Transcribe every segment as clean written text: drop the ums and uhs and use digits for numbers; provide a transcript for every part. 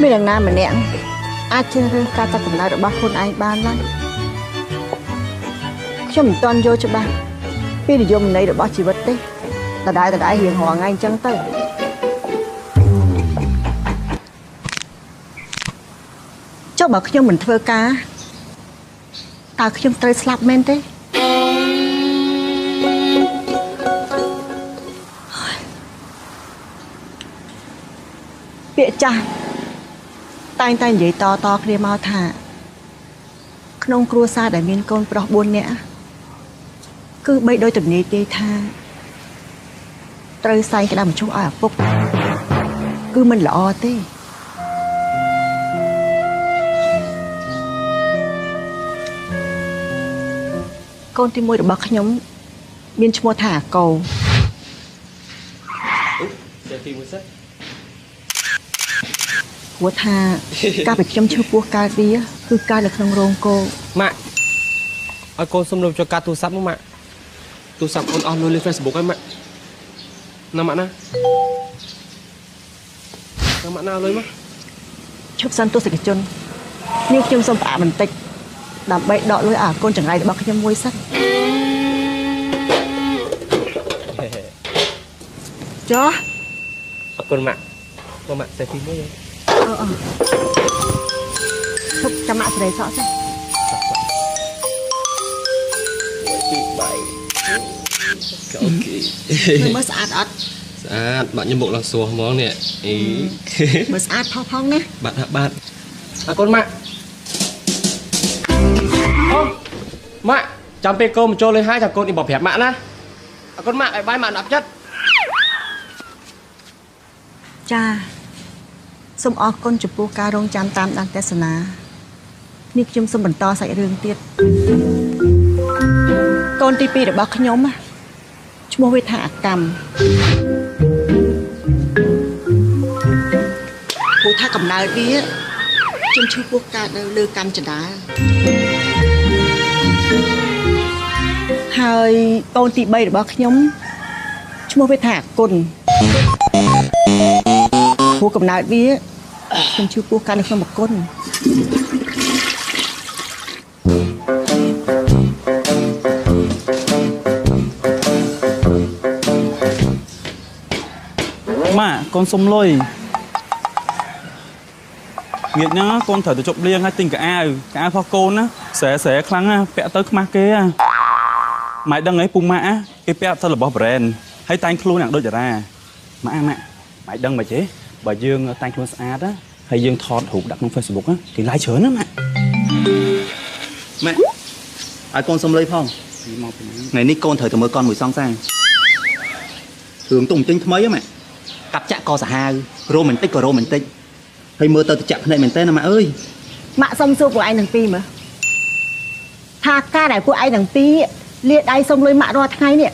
គ្មាននរណាម្នាក់អាចជ្រើសរើសការចាប់កំណើតរបស់ខ្លួនឯងបានឡើយខ្ញុំមិនទាន់យល់ច្បាស់ពីនិយមន័យរបស់ជីវិតទេដដែលដដែលរៀងរាល់ថ្ងៃអញ្ចឹងទៅចុះបើខ្ញុំមិនធ្វើការតើខ្ញុំត្រូវស្លាប់មែនទេពាក្យចាស់តែងតែនិយាយតតគ្នាមកថាក្នុងគ្រួសារដែលមានកូនប្រុស4នាក់គឺបីដោយទំនាយទេថាត្រូវសែងក្តារមឈូសឲ្យឪពុកគឺមិនល្អទេកូនទី1របស់ខ្ញុំមានឈ្មោះថាអាកោទី1សិនព្រោះថាកាលពីខ្ញុំឈឺពោះកើតវាគឺកើតនៅក្នុងរោងគោម៉ាក់ឲ្យកូនសុំលុបចូលកាត់ទូរស័ព្ទមកម៉ាក់ទូរស័ព្ទអូនអស់លុយលើ Facebook ហើយម៉ាក់ណាម៉ាក់ណាណាម៉ាក់ណាលុយមកឈប់សិនទស្សនិកជននេះខ្ញុំសូមផ្អាកបន្តិចដើម្បីដកលុយអាកូនចង្រៃរបស់ខ្ញុំមួយសិនចុះអរគុណម៉ាក់មកម៉ាក់សេហ្វីមួយអឺឈប់ចាំម៉ាក់សេរីសក់សិន 1 2 3អូខេមើលស្អាតអត់ស្អាតបាក់ខ្ញុំបុកឡើងសួរហ្មងនេះអីមើលស្អាតផុសផងណាបាទបាទអរគុណម៉ាក់អូម៉ាក់ចាំពេលកូនមកចូលលេងហើយចាំកូននេះបបប្រាប់ម៉ាក់ណាអរគុណម៉ាក់ឲ្យបាយម៉ាក់ដាក់ចិត្តចាសូមអរគុណចំពោះការរងចាំតាមដានទស្សនានេះខ្ញុំសូមបន្តសាច់រឿងទៀតកូនទី2របស់ខ្ញុំឈ្មោះវាថាអាកម្មព្រោះថាកំណើតវាខ្ញុំឈឺពោះកើតនៅលើកម្មចដាហើយកូនទី3របស់ខ្ញុំឈ្មោះវាថាអាគុណព្រោះកំណើតវាខ្ញុំឈឺពោះកើតនៅក្នុងបង្គន់ម៉ាក់កូនសុំលុយងាកហ្នឹងកូនត្រូវទៅជប់លៀងហើយទិញកៅអៅកៅអៅរបស់កូនណាស្រែស្រែខ្លាំងណាពាក់ទៅខ្មាស់គេហ่ะម៉ែដឹងអីពូម៉ាក់គេពាក់ទៅរបស់ប្រេនហើយតែងខ្លួនយ៉ាងដូចតារាម៉ាក់ម៉ាក់ម៉ែដឹងមិនទេបើយើងតែងខ្លួនស្អាតណាហើយយើងថតរូបដាក់ក្នុង Facebook ណាគេឡាយច្រើនណាម៉ាក់ម៉ាក់ឲ្យកូនសុំលុយផងថ្ងៃនេះកូនត្រូវទៅមើលកូនមួយសង្សាររឿងទុំចេញថ្មីហ៎ម៉ាក់កាប់ចាក់កសាហាវរ៉ូមែនតិចក៏រ៉ូមែនតិចហើយមើលទៅតិចភ្នែកមែនទេណាម៉ាក់អើយម៉ាក់សុំសួរពួកឯងទាំងពីរមើលថាការដែលពួកឯងទាំងពីរលាដៃសុំលុយម៉ាក់រាល់ថ្ងៃនេះ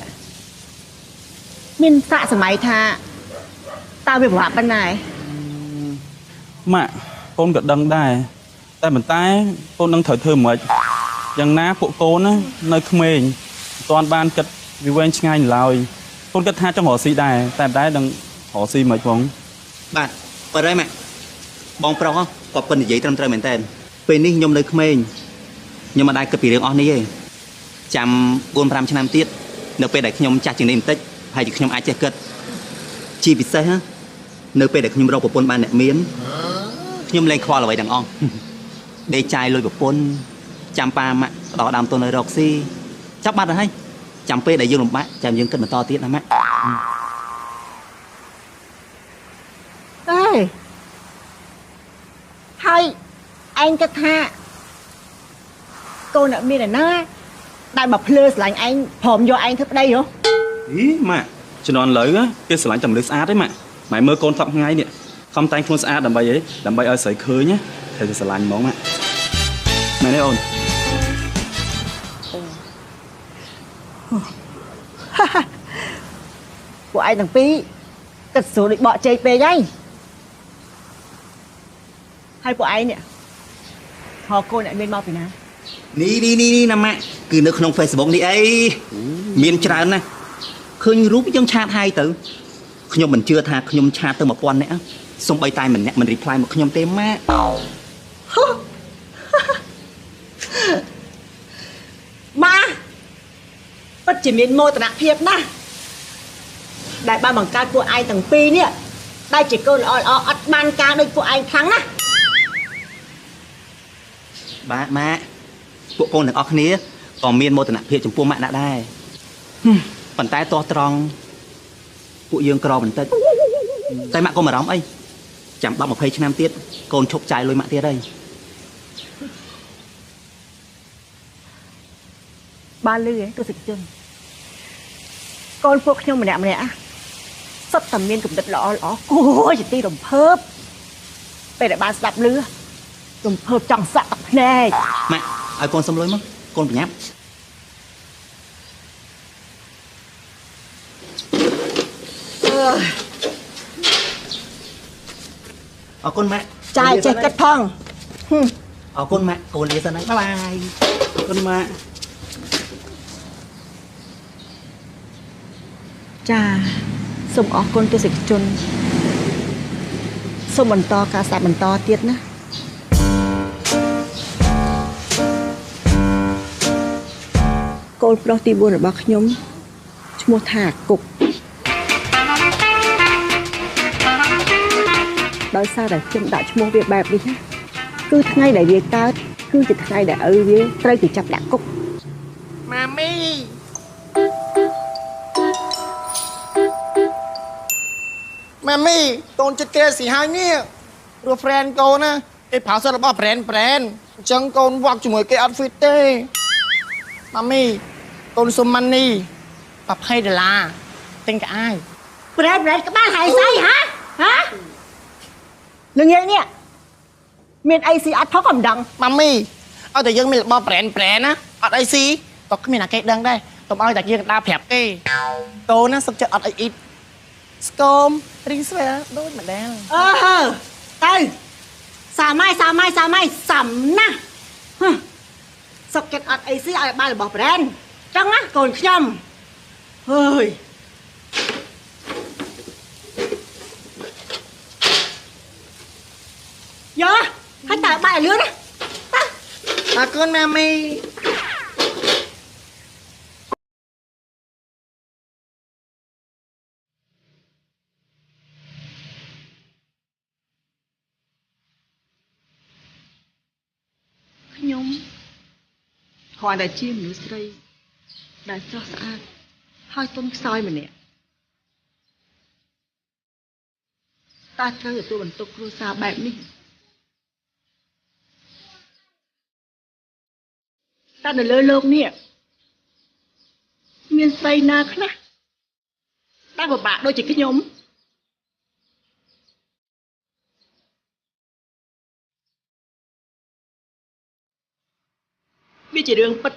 មានសាកសម័យថាតើវាពិបាកប៉ុណ្ណាឯងម៉ាក់កូនក៏ដឹងដែរតែប៉ុន្តែកូននឹងត្រូវធ្វើមិនយ៉ាងណាពួកកូនណានៅក្មេងមិនទាន់បានគិតវាវែងឆ្ងាយឡើយកូនគិតថាចង់រកស៊ីដែរតែមិនដែរដឹងរកស៊ីមិនផងបាទបើដែរម៉ាក់បងប្រុសគាត់ពិននិយាយត្រឹមត្រូវមែនតើពេលនេះខ្ញុំនៅក្មេងខ្ញុំមិនដែរគិតពីរឿងអស់នេះទេចាំ4 5ឆ្នាំទៀតនៅពេលដែលខ្ញុំចាស់ជាងនេះបន្តិចហើយខ្ញុំអាចចេះគិតជាពិសេសនៅពេលដែលខ្ញុំរកប្រពន្ធបានអ្នកមានខ្ញុំលែងខ្វល់អ្វីទាំងអស់ដេកចាយលុយប្រពន្ធចាំប៉ាម៉ាក់ផ្ដល់ដើមទុនឲ្យរកស៊ីចាប់បាត់ហើយចាំពេលដែលយើងលំបាកចាំយើងគិតបន្តទៀតណាម៉ាក់អេហើយឯងគិតថាកូនអ្នកមានឯណាដែលមកភ្លើស្រឡាញ់ឯងព្រមយកឯងធ្វើប្តីហ៎អីម៉ាក់ជំនាន់លើគេស្រឡាញ់តែមនុស្សស្អាតទេម៉ាក់ម៉ែមើលកូនសប្ថ្ងៃនេះខំតែងខ្លួនស្អាតដើម្បីអីដើម្បីឲ្យស្រីឃើញណាត្រូវតែស្រឡាញ់ហ្មងម៉ាក់មែនទេអូនពួកឯងទាំងពីរគិតស្រួលដូចបកជែកពេកហើយហើយពួកឯងនេះខកូនអ្នកមានមកពីណានេះនេះនេះណាម៉ាក់គឺនៅក្នុង Facebook នេះអីមានច្រើនណាស់ឃើញរូបយើងឆាតហើយទៅខ្ញុំមិនជឿថាខ្ញុំឆាតទៅ1000នាក់ សំបីតែម្នាក់មិន reply មកខ្ញុំទេម៉ាក់ម៉ាពិតជាមានមោទនភាពណាស់ដែលបានបង្កើតពួកឯងទាំងពីរនេះដែលជាកូនល្អល្អអត់បានការដូចពួកឯងខ្លាំងណាស់បាទម៉ាក់ពួកកូនទាំងអស់គ្នាក៏មានមោទនភាពចំពោះម៉ាក់ណាស់ដែរប៉ុន្តែតោះត្រង់ពួកយើងក្របន្តិចតែម៉ាក់កុំអារម្មណ៍អីចាំ10 20ឆ្នាំទៀតកូនឈប់ចាយលុយម៉ាក់ទៀតហើយបានលឺឯងទស្សនិកជនកូនពួកខ្ញុំម្នាក់ម្នាក់សុទ្ធតែមានគំនិតល្អល្អគួរជាទីរំភើបពេលដែលបានស្ដាប់លឺរំភើបចង់សាក់ទឹកភ្នែកម៉ាក់ឲ្យកូនសុំលុយមកកូនប្រញាប់អរគុណម៉ាក់ចាយចេះគិតផងអរគុណម៉ាក់កូនលាសិនហើយបាយបាយអរគុណម៉ាក់ចាសូមអរគុណទស្សនិកជនសូមបន្តការស្ដាប់បន្តទៀតណាកូនប្រុសទី4របស់ខ្ញុំឈ្មោះថាគុកដោយសារតែខ្ញុំដាក់ឈ្មោះវាបែបនេះណាគឺថ្ងៃដែលវាកើតគឺជាថ្ងៃដែលឪវាត្រូវគេចាប់ដាក់គុកម៉ាមីម៉ាមីកូនចិត្តគេស៊ីហើយនេះព្រោះ friend កូនណាគេប្រើសិតរបស់ brand brand អញ្ចឹងកូនវ៉ាក់ជាមួយគេអត់ fit ទេម៉ាមីកូនសុំ money 20ដុល្លារទិញកៅអៅ brand brand ក្បាលហើយស្អីហ៎ហ៎ល្ងាចនេះមានអីស៊ីអត់ផងក៏មិនដឹងម៉ាមីឲ្យតែយើងមានរបស់ brand brand ណាអត់អីស៊ីក៏គ្មានអាគេដឹងដែរកុំឲ្យតែយើងដើរប្រាប់គេកូនណាសុខចិត្តអត់អីអ៊ីតស្គមរីស្វែលដូចម្ដងអឺទៅសាម៉ៃសាម៉ៃសាម៉ៃសំណាស់សុខចិត្តអត់អីស៊ីឲ្យបានរបស់ brand ចឹងណាកូនខ្ញុំហើយយកហើយតើបាយឲ្យលឿនណាតាអរគុណម៉ាមីខ្ញុំគ្រាន់តែជាមនុស្សស្រីដែលស្រស់ស្អាតហើយទុំខ្សោយម្នាក់តើត្រូវទទួលបន្ទុកគ្រួសារបែបនេះតើនៅលើโลกនេះមានស្រីណាខ្លះដែលពិបាកដូចជាខ្ញុំវាជារឿងពិត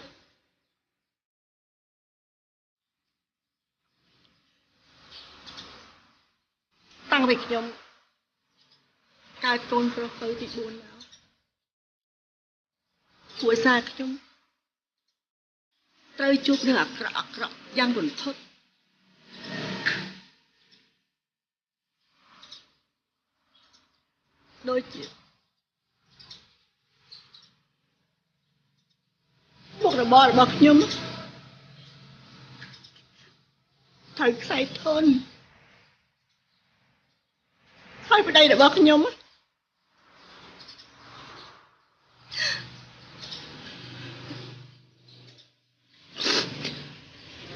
តាំងពីខ្ញុំកើតកូនប្រុសទៅទី4មកគ្រួសារខ្ញុំត្រូវជួបរឿងអាក្រក់អាក្រក់យ៉ាងរន្ធត់ដូចជាមុខរបររបស់ខ្ញុំត្រូវខ្សែធនហើយប្តីរបស់ខ្ញុំ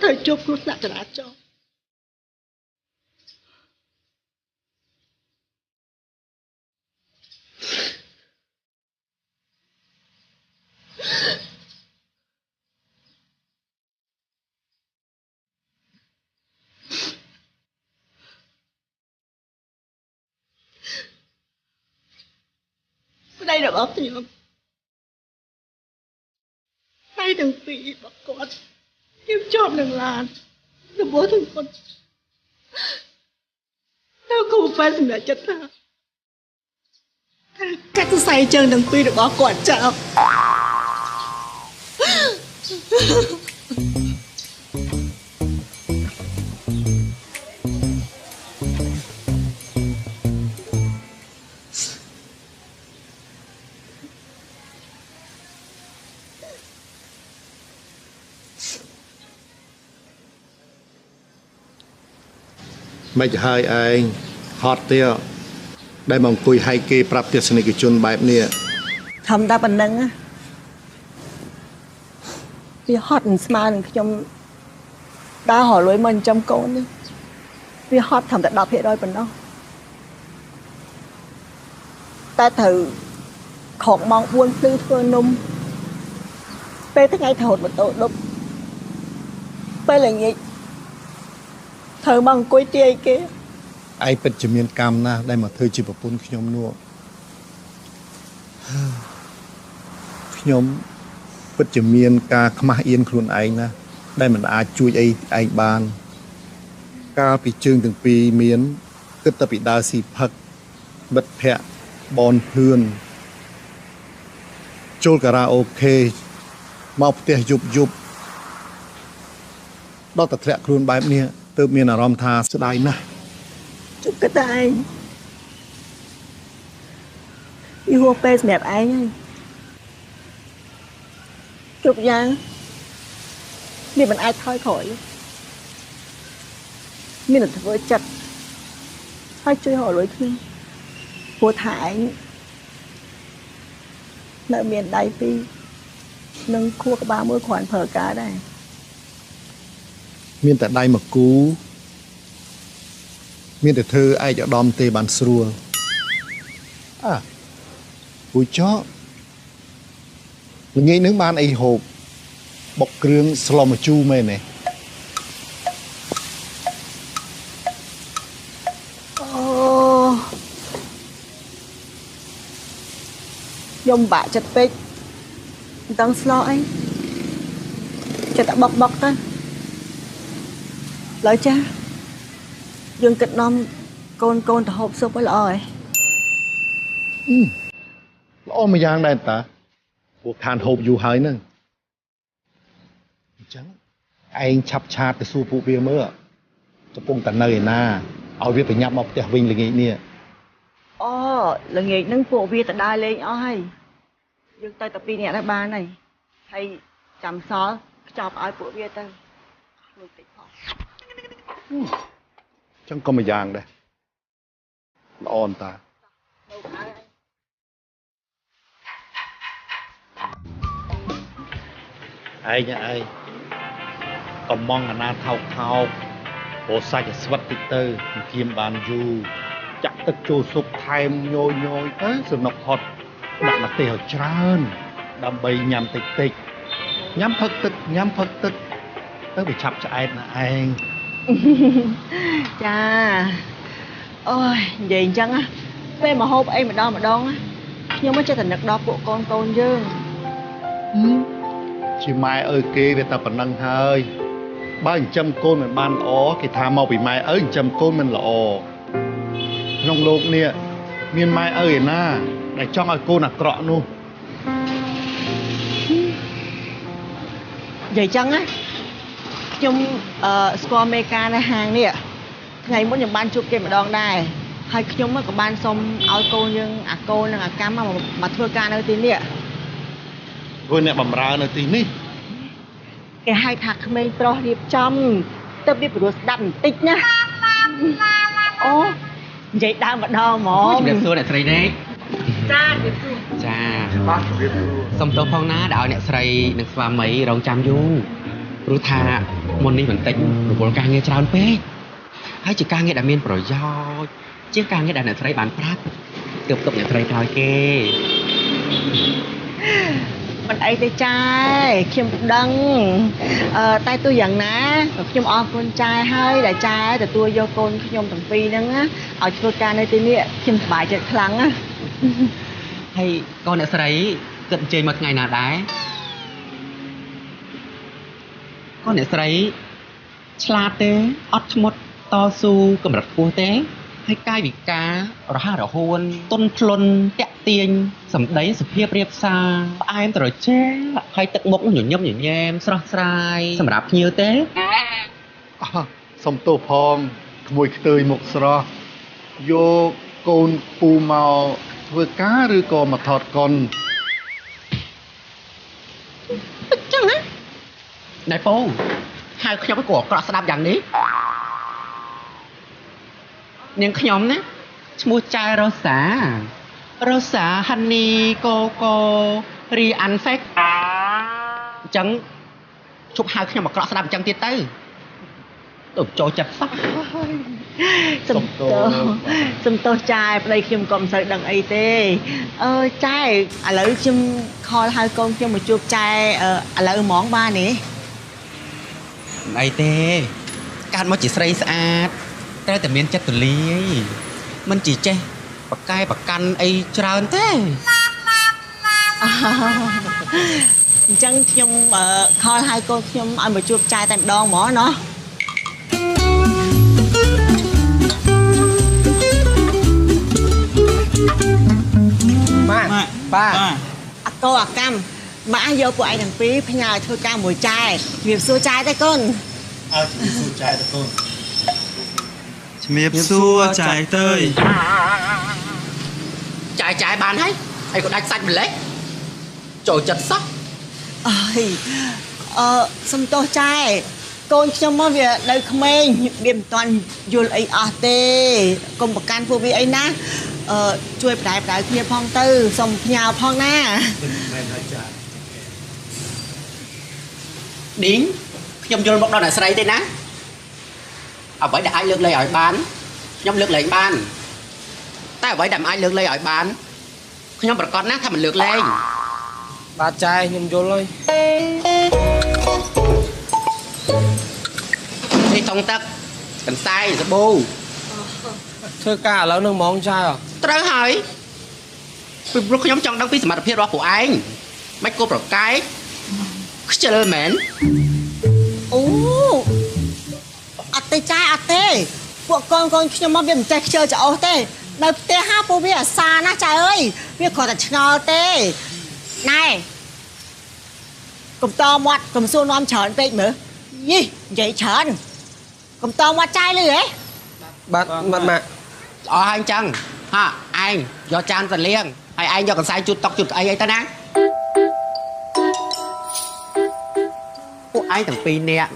ត្រូវជួបគ្រោះថ្នាក់ចរាចរណ៍ប្តីរបស់ខ្ញុំដៃទាំងពីររបស់គាត់ខ្ញុំជាប់នឹងឡានរបួសធ្ងន់នៅគ្រូពេទ្យសម្រាប់ចិត្តថាត្រូវកាត់សរសៃជើងទាំងពីររបស់គាត់ចោល មិនហើយឯងហត់ទៀតដែលមកអង្គុយហែកគេប្រាប់ទស្សនិកជនបែបនេះធម្មតាប៉ុណ្ណឹងវាហត់មិនស្មើនឹងខ្ញុំដើររកលុយមកចិញ្ចឹមកូននេះវាហត់ត្រឹមតែ 10% ប៉ុណ្ណោះតែត្រូវខកម៉ោង4ភ្លឺធ្វើនំពេលថ្ងៃត្រូវរត់ម៉ូតូដប់ពេលល្ងាចត្រូវមកអង្គុយទាយគេឯងពិតជាមានកម្មណាស់ដែលមកធ្វើជាប្រពន្ធខ្ញុំនោះខ្ញុំពិតជាមានការខ្មាស់អៀនខ្លួនឯងណាស់ដែលមិនអាចជួយអីឯងបានកាលពីជើងទាំងពីរមានគិតតែពីដើរស៊ីផឹកមិត្តភ័ក្តិបនភឿនចូលការ៉ាអូខេមកផ្ទះយប់យប់ដល់តែធ្លាក់ខ្លួនបែបនេះទើបមានអារម្មណ៍ថាស្ដាយណាស់ជប់គិតតែឯងវាហួសពេលសម្រាប់ឯងហើយគ្រប់យ៉ាងវាមិនអាចថយក្រោយមានតែធ្វើចិត្តហើយជួយរកលុយខ្ញុំព្រោះថាឯងនៅមានដៃពីរនិងខួរក្បាលមួយគ្រាន់ប្រើការដែរមានតែដៃមកគូមានតែធ្វើឯកឧត្តមទេបានស្រួលអើពូចកល្ងាចនឹងបានអីហូបបុកគ្រឿងស្លម្ជូរមែនទេអូខ្ញុំបាក់ចិត្តពេកមិនដឹងស្លអីចិត្តតែបុកទៅឡើយចាយើងគិតនាំកូនទៅហូបស៊ុបឲ្យល្អហ៎ល្អមួយយ៉ាងដែរតាពួកខានហូបយូរហើយហ្នឹងអញ្ចឹងឯងឆាប់ឆាតទៅសួរពួកវាមើលកំពុងតែនៅឯណាឲ្យវាប្រញាប់មកផ្ទះវិញល្ងាចនេះអូល្ងាចហ្នឹងពួកវាទៅដើរលេងអស់ហើយយើងទៅតែពីរនាក់ដែរបានហើយហើយចាំសល់ខ្ចប់ឲ្យពួកវាទៅលុយតិចផងចឹងក៏មួយយ៉ាងដែរល្អអន្តាឯងឯងកំងអាណាថោកថោកព្រោះសាច់ស្វិតតិចទៅគៀមបានយូរចាក់ទឹកចូលស៊ុបថែមញយញយទៅសំណុកហត់ដាក់ម្ទេសឲ្យច្រើនដើម្បីញ៉ាំតិចតិចញ៉ាំផឹកទឹកញ៉ាំផឹកទឹកទៅវាឆាប់ឆ្អែតណាឯងចាអូយនិយាយអញ្ចឹងពេលមកហូបអីម្ដងម្ដងខ្ញុំមិនចេះតែនឹកដល់ពួកកូនយើងជាម៉ែឪគេវាតែប៉ុណ្ណឹងហើយបើចិញ្ចឹមកូនមិនបានល្អគេថាមកពីម៉ែឪចិញ្ចឹមកូនមិនល្អក្នុងលោកនេះមានម៉ែឪឯណាដែលចង់ឲ្យកូនអាក្រក់នោះនិយាយចឹងណាខ្ញុំស្គាល់មេការនៅហាងនេះថ្ងៃមុនខ្ញុំបានជួបគេម្ដងដែរហើយខ្ញុំក៏បានសុំឲ្យកូនយើងអាកូននិងអាកម្មមកធ្វើការនៅទីនេះធ្វើអ្នកបម្រើនៅទីនេះគេហៅថាក្មេងប្រុសរៀបចំទៅវាព្រោះស្ដាប់បន្តិចណាអូនិយាយដើមម្ដងហ្មងជំរាបសួរអ្នកស្រីនេះចាជំរាបសួរចាបាទជំរាបសួរសុំទោសផងណាដែលឲ្យអ្នកស្រីនិងស្វាមីរងចាំយូរព្រោះថាមុននេះបន្តិចរវល់ការងារច្រើនពេកហើយជាការងារដែលមានប្រយោជន៍ជាការងារដែលអ្នកស្រីបានប្រាប់ទើបទុកអ្នកស្រីក្រោយគេមិនអីទេចាខ្ញុំដឹងតែទោះយ៉ាងណាខ្ញុំអរគុណចាហើយដែលចាទទួលយកកូនខ្ញុំទាំងពីរហ្នឹងឲ្យធ្វើការនៅទីនេះខ្ញុំសប្បាយចិត្តខ្លាំងណាហើយកូនអ្នកស្រីគិតអញ្ជើញមកថ្ងៃណាដែរកូនអ្នកស្រីឆ្លាតទេអត់ធ្មត់តស៊ូកម្រិតខ្ពស់ទេហើយកាយវិការរហ័សរហួនទន់ភ្លន់តាក់ទាញសម្ដីសុភាពរៀបសារផ្អែមត្រជាក់ហើយទឹកមុខញញឹមញញែមស្រស់ស្រាយសម្រាប់ភ្ញៀវទេសុំទោសផងក្មួយខ្ទើយមុខស្រស់យកកូនពូមកធ្វើការឬក៏មកថតកុនចឹងណាណែពូហៅខ្ញុំឲ្យគួរអាក្រក់ស្ដាប់យ៉ាងនេះ នាងខ្ញុំណាឈ្មោះចែរ៉ូសារ៉ូសាហានីកូកូរីអាន់ហ្វេកអញ្ចឹងជប់ហៅខ្ញុំអាក្រក់ស្ដាប់អញ្ចឹងទៀតទៅទៅចូលចិត្តសោះសំទោសសំទោសចែប្តីខ្ញុំក៏មិនសូវដឹងអីទេអើចែឥឡូវខ្ញុំខលហៅកូនខ្ញុំមកជួបចែឥឡូវហ្មងបានទេមិនអីទេកើតមកជាស្រីស្អាតត្រូវតែមានចិត្តទូលាយមិនជាចេះបកែបកាន់អីច្រើនទេអញ្ចឹងខ្ញុំខលហៅកូនខ្ញុំឲ្យមកជួបចែតែម្ដងហ្មងណោះម៉ាប៉ាអាកោអាកម្មម៉ាក់យកពួកឯងទាំងពីរផ្ញើធ្វើការមួយចែជំរាបសួរចែទេកូនអើជំរាបសួរចែទេកូនជំរាបសួរចែទៅចែចែបានហើយអីក៏ដាច់សាច់ម្លេះចូលចិត្តសោះអើយអឺសំទោសចែកូនខ្ញុំមកវានៅក្មេងវាមិនទាន់យល់អីអស់ទេកុំប្រកាន់ពួកវាអីណាអឺជួយប្រែប្រៅគ្នាផងទៅសូមផ្ញើផងណាមែនហើយចាឌីងខ្ញុំយល់មកដល់អ្នកស្រីទេណាអ្វីដែលអាចលើកលែងឲ្យបានខ្ញុំលើកលែងបានតែអ្វីដែលមិនអាចលើកលែងឲ្យបានខ្ញុំប្រកាសណាស់ថាមិនលើកលែងបាទចែខ្ញុំយល់ហើយនេះតុងទឹកកន្សែងសាប៊ូធ្វើការឥឡូវនឹងហ្មងចែត្រូវហើយពីព្រោះខ្ញុំចង់ដឹងពីសមត្ថភាពរបស់ពួកឯងមិនគួរប្រកែកខ្ជិលមែនអូអត់ទេចែអត់ទេពួកកូនខ្ញុំមកវាមិនចេះខ្ជិលច្អោសទេនៅផ្ទះហាពួកវាអាសាណាស់ចែអើយវាគ្រាន់តែឆ្ងល់ទេណែកុំតមាត់កុំសួរនាំច្រើនពេកមើលយីនិយាយច្រើនកុំតមាត់ចែលឺហ៎បាទបាទម៉ាក់ល្អហើយអញ្ចឹងហាឯងយកចានទៅលាងហើយឯងយកកន្សែងជូតតុកជូតអីអីទៅណាពួកឯងទាំងពីរនាក់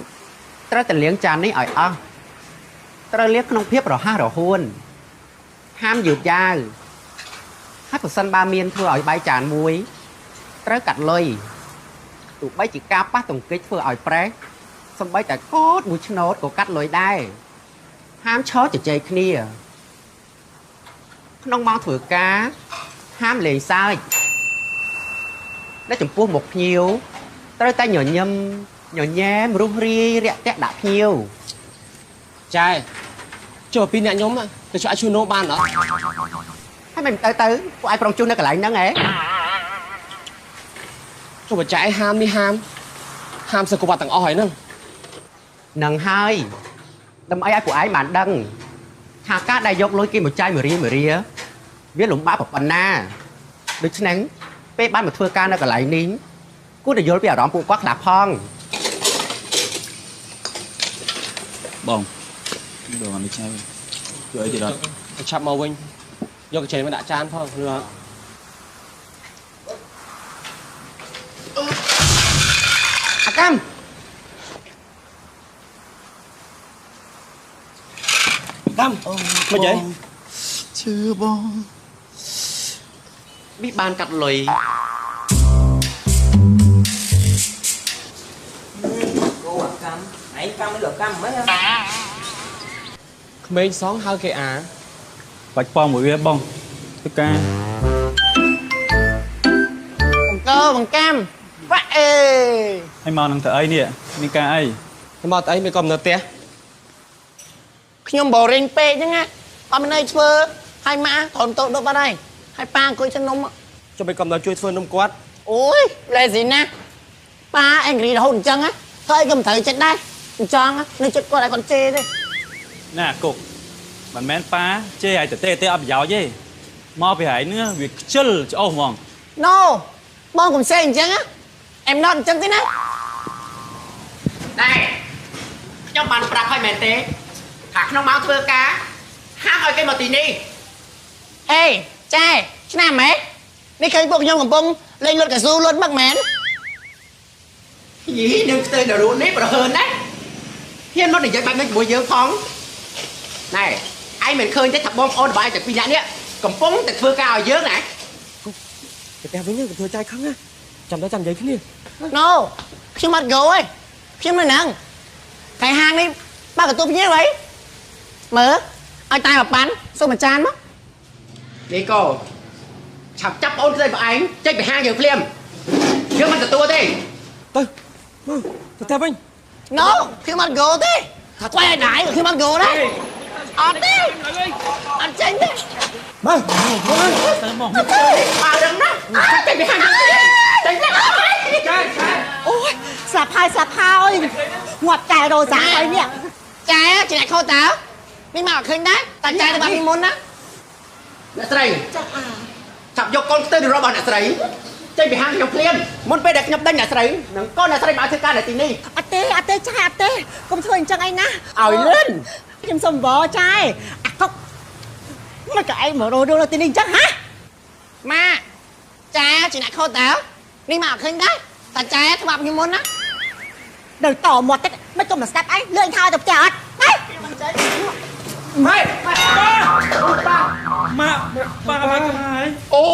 ត្រូវតែលាងចាននេះឲ្យអស់ត្រូវលាងក្នុងភាពរហ័សរហួនហាមយឺតយ៉ាវហើយប្រសិនបើមានធ្វើឲ្យបាយចានមួយត្រូវកាត់លុយទោះបីជាការប៉ះទង្គិចធ្វើឲ្យប្រេះសំបីតែកូតមួយឆ្នោតក៏កាត់លុយដែរហាមឈរជជែកគ្នាក្នុងម៉ោងធ្វើការហាមលេងសើចและចំពោះមុខភ្ញៀវត្រូវតែញញឹមញញែមរុះរាយរាក់ទាក់ដាក់ភ្ញៀវចែចុះពីអ្នកខ្ញុំទៅជួយជួយនោបានអត់ហើយមិនទៅទៅពួកឯងប្រុងជូននៅកន្លែងហ្នឹងហ៎ចុះបើចែហាមនេះហាមហាមសកវត្តទាំងអស់ហើយហ្នឹងនឹងហើយដើម្បីឲ្យពួកឯងបានដឹងថាការដែលយកលុយគេមកចាយមួយរាមួយរាវាលំបាកប៉ុណ្ណាដូច្នេះពេលបានមកធ្វើការនៅកន្លែងនេះគួរតែយល់ពីអារម្មណ៍ពួកគាត់ខ្លះផងបងបងនេះចែជួយអីទៀតអត់ឆាប់មកវិញយកកញ្ចែមកដាក់ចានផងលឿនអាកម្មកម្មមិនអីជឿបងប៊ីបានកាត់លុយគោអាកម្មឯងកម្មឬកម្មមិនហ៎ក្មេងសងហៅគេអាបាច់ប៉ងមួយវាបងធ្វើការបង្កើបង្កម្មវ៉ាអេហើយមកនឹងទៅអីនេះមានការអីមកទៅអីមានក៏នៅផ្ទះខ្ញុំបរិញពេកហ្នឹងណាអត់មានអីធ្វើហើយម៉ាក់ត្រឹមតូចដប់បាត់ហើយហើយប៉ាអង្គុយធ្វើនំចុះไปកំណត់ជួយធ្វើនំគាត់អូយលេស៊ីណាប៉ាអេងរីរហូតអញ្ចឹងណាធ្វើអីក៏មិនត្រូវចិត្តដែរអញ្ចឹងនៅចិត្តគាត់ឲ្យគាត់ជេរទេណាគុកមិនមែនប៉ាជេរឲ្យតែទេអត់ប្រយោជន៍ទេមកពីហែងហ្នឹងវាខ្ជិលច្អូសហ្មង No បងកុំសេអញ្ចឹងណាអែមណត់អញ្ចឹងទេណាណែខ្ញុំបានប្រាប់ហើយមែនទេថាក្នុងម៉ោងធ្វើការហាមឲ្យគេមកទីនេះអេចែឆ្នាំហ៎នេះឃើញពួកខ្ញុំកំពុងលេងលុតកៅស៊ូលុតមឹកមែនយីនឹងផ្ទៃនរោនេះប្រហើនណាហ៊ានមកនិយាយបែបនេះជាមួយយើងផងណែ ឯងមិនឃើញទេថាបងប្អូនរបស់ឯងតែពីរនាក់នេះកំពុងតែធ្វើការឲ្យយើងណាទៅផ្ទះវិញកុំធ្វើចាយខឹងណាចាំដល់ចាំនិយាយគ្នា No ខ្ញុំអត់ go ទេខ្ញុំនៅហ្នឹងថ្ងៃហាងនេះបើកទទួលភ្ញៀវហីមើលឲ្យតែមួយប៉ាន់សូមមួយចានមកនេះកូឆាប់ចាប់អូនស្រីបងឯងចេញពីហាងយើងភ្លាមយើងមិនទទួលទេទៅមកទៅផ្ទះវិញ No ខ្ញុំអត់ go ទេថាខ្វែឲ្យដែរខ្ញុំអត់ go ដែរអត់ទេអត់ចេញទេមកទៅមកបើដឹងណាចេញពីហាងយើងចេញចាចាអូយស្លាប់ហើយស្លាប់ហើយងាប់ចែរោសាហើយនេះចែជាអ្នកខុសតើនេះមកឃើញដែរតែចែទៅបាត់ពីមុនណាអ្នកស្រីចាចាប់យកកូនស្ទើររបស់អ្នកស្រីចេញពីហាងខ្ញុំភ្លាមមុនពេលដែលខ្ញុំដេញអ្នកស្រីនិងកូនអ្នកស្រីមកធ្វើការនៅទីនេះអត់ទេអត់ទេចាអត់ទេកុំធ្វើអញ្ចឹងអីណាឲ្យលឿនខ្ញុំសុំវចែអាកុកមកក៏ឯងមករោនៅទីនេះអញ្ចឹងហ៎ម៉ាចាជាអ្នកខុសតើនេះមកឃើញដែរតែចែធ្លាប់ខ្ញុំមុនណានៅតមាត់តិចមិនក៏មិនស្ដាប់ឯងលឿនថើទៅផ្ទះអត់ហេម៉ែប៉ាប៉ាម៉ាប៉ាបាច់ហើយអូ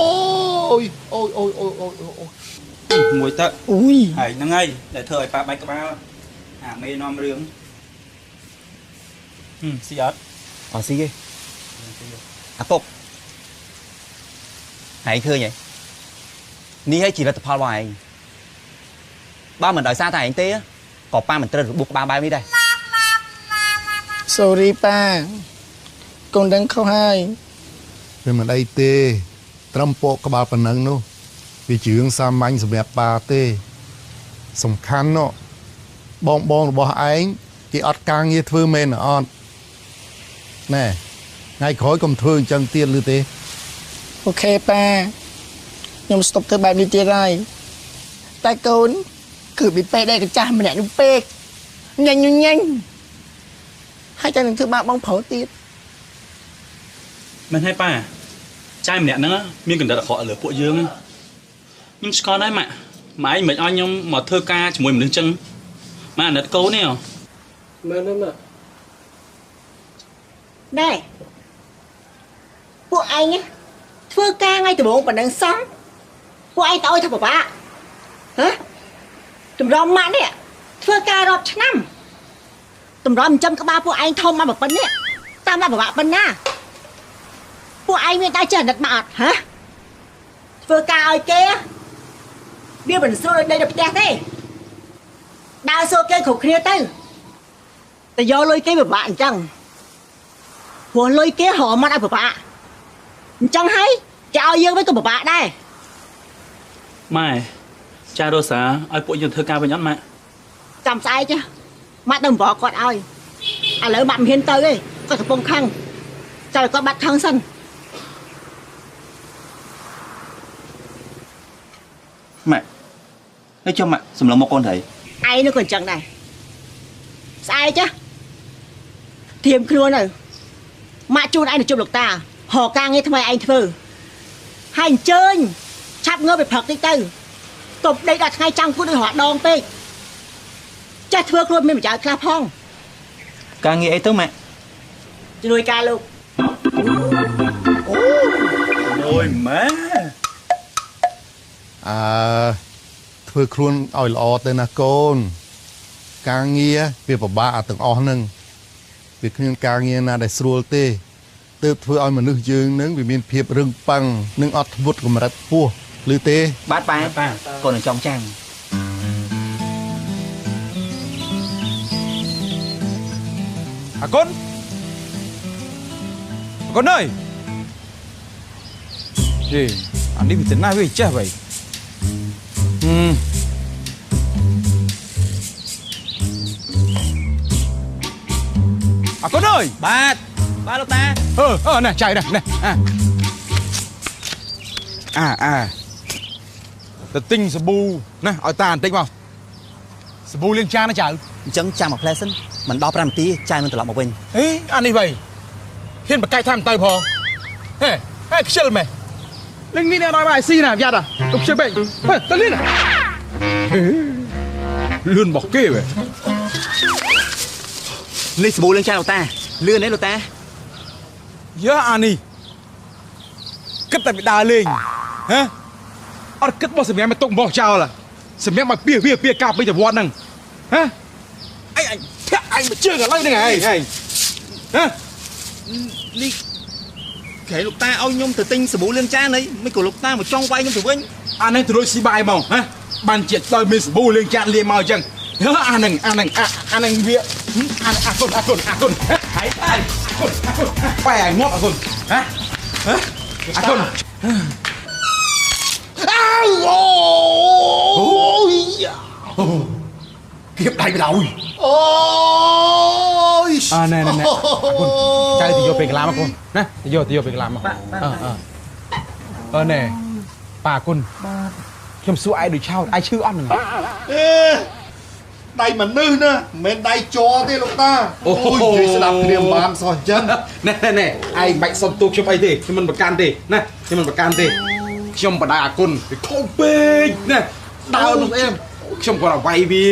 យអូយអូយអូយអូយអូយមួយទៅអូយហើយហ្នឹងហើយដែលធ្វើឲ្យប៉ាបាច់ក្បាលអាមេនាំរឿងស៊ីអត់អត់ស៊ីទេអាពុកហើយឃើញហ៎នេះហើយជាលទ្ធផលរបស់ឯងបើមិនដោយសារតែឯងទេក៏ប៉ាមិនត្រូវរបួសក្បាលបែបនេះដែរ Sorry ប៉ាកូនដឹងខុសហើយវាមិនអីទេត្រឹមពកក្បាលប៉ុណ្ណឹងនោះវាជារឿងសាមញ្ញសម្រាប់ប៉ាទេសំខាន់នោះបងបងរបស់ឯងគេអត់ការងារធ្វើមែនអត់ណែថ្ងៃក្រោយកុំធ្វើអញ្ចឹងទៀតឬទេអូខេប៉ាខ្ញុំស្តុបធ្វើបែបនេះទៀតហើយតែកូនគឺពីពេកដែរកចាស់ម្នាក់នោះពេកញ៉ាញ់ញ៉ាញ់ហើយតែនឹងធ្វើបាបបងប្រុសទៀតមែនហើយប៉ាចែម្នាក់ហ្នឹងមានកណ្ដិតអាក្រក់លើពួកយើងខ្ញុំស្គាល់ដែរម៉ាក់ម៉ែឯងមិនឲ្យខ្ញុំមកធ្វើការជាមួយមនុស្សចឹងម៉ាអាណិតកូននេះមែនទេម៉ាក់ណែពួកឯងធ្វើការថ្ងៃដំបូងប៉ុណ្ណឹងសោះពួកឯងទៅឲ្យធ្វើពិបាកហ៎តម្រាំម៉ាក់នេះធ្វើការរាប់ឆ្នាំតម្រាំចិញ្ចឹមក្បាលពួកឯងធំមកប៉ុណ្នេះតាមមកពិបាកប៉ុណ្ណាពួកឯងមានតែចេះអាណិតមកអត់ហ៎ធ្វើការឲ្យគេវាមិនស្រួលដូចនៅផ្ទះទេដើរសួរគេគ្រប់គ្នាទៅតែយកលុយគេពិបាកអញ្ចឹងព្រោះលុយគេរកមកឲ្យពិបាកអញ្ចឹងហើយគេឲ្យយើងវិញក៏ពិបាកដែរម៉ែចារ៉ូសាឲ្យពួកយើងធ្វើការវិញអត់ម៉ាក់ចាំស្អែកម៉ាក់ទៅបកគាត់ឲ្យឥឡូវម៉ាក់មិនហ៊ានទៅទេគាត់កំពុងខឹងចាំឲ្យគាត់បាត់ខឹងសិនម៉ាក់ហើយចុះម៉ាក់សម្លឹងមកកូនត្រីឯងនោះក៏អញ្ចឹងដែរស្អែកចាធៀមខ្លួនទៅម៉ាក់ជូនឯងទៅជួបលោកតារកការងារថ្មីឯងធ្វើហើយអញ្ជើញឆាប់ងើបទៅព្រឹកតិចទៅកុំដេកដល់ថ្ងៃចាំងគូដូចរដងពេកចេះធ្វើខ្លួនមានប្រយោជន៍ខ្លះផងការងារអីទៅម៉ាក់ជួយការលោកអូយម៉ែអើធ្វើខ្លួនឲ្យល្អទៅណាកូនការងារវាពិបាកអាទាំងអស់ហ្នឹងវាគ្មានការងារណាដែលស្រួលទេទើបធ្វើឲ្យមនុស្សយើងនឹងវាមានភាពរឹងប៉ឹងនិងអត់ធ្មត់កម្រិតខ្ពស់ឬទេបាទប៉ាកូននឹងចង់ចាំងអាកូនអាកូនអើយហេអានេះវាទៅណាវាចេះវ៉ៃអាកូនអើយបាទបាទលោកតាអឺណែចៃណែណែអាអាទៅទិញសាប៊ូណាឲ្យតាបន្តិចមកសាប៊ូលាងចានណាចៅអញ្ចឹងចាំមួយផ្លែសិនមិនដល់5នាទីចៅនឹងត្រឡប់មកវិញហេអានេះវ៉ៃហ៊ានបកកាយថាមិនទៅផងហេហេខ្ជិលម៉េះលឹងនេះដល់បាយស៊ីណាយ៉ាត់ទៅខ្ជិលពេកហេទៅលឿនលឿនរបស់គេវ៉េនេះសាប៊ូលាងចានលោកតាលឿនទេលោកតា យើអានេះគិតតែពីដើរលេងហ៎អត់គិតបោះសម្រាប់មកទុកបោះចោលសម្រាប់មកពីវាពីកាពីចវត្តហ្នឹងហ៎អញធាក់អញមកជើងឥឡូវហ្នឹងឯងហ៎នេះក្រែលោកតាឲ្យខ្ញុំទៅទិញសាប៊ូលាងចានអីមិនក៏លោកតាមកចង់វាយខ្ញុំទៅវិញអានេះទៅរួចស៊ីបាយមកហ៎បានជាតិដោយមានសាប៊ូលាងចានលាងមកអញ្ចឹងអាហ្នឹងអាហ្នឹងអាហ្នឹងវាអាអាគុណអាគុណអាគុណហើយអាគុណអាគុណបែរងាប់អាគុណហ៎អាគុណអើអូយគៀបដៃបដ ாய் អូយអើណែណែអាគុណចៅទៅយកពេលកន្លះមកគុណណាទៅយកទៅយកពេលកន្លះមកអឺណែប៉ាគុណបាទខ្ញុំសួរឯងដូចឆោតឯងឈឺអត់ហ្នឹងអេដៃមនុស្សណាមិនមែនដៃជ័រទេលោកតាអូយនិយាយស្ដាប់គ្នាមិនបានសោះអញ្ចឹងណែណែឯងបាច់សុំទូខ្ញុំអីទេខ្ញុំមិនប្រកាន់ទេណាខ្ញុំមិនប្រកាន់ទេខ្ញុំបដៅអាគុណវាខំពេកណាដើរនោះអែមខ្ញុំគាត់ឲ្យវាយវា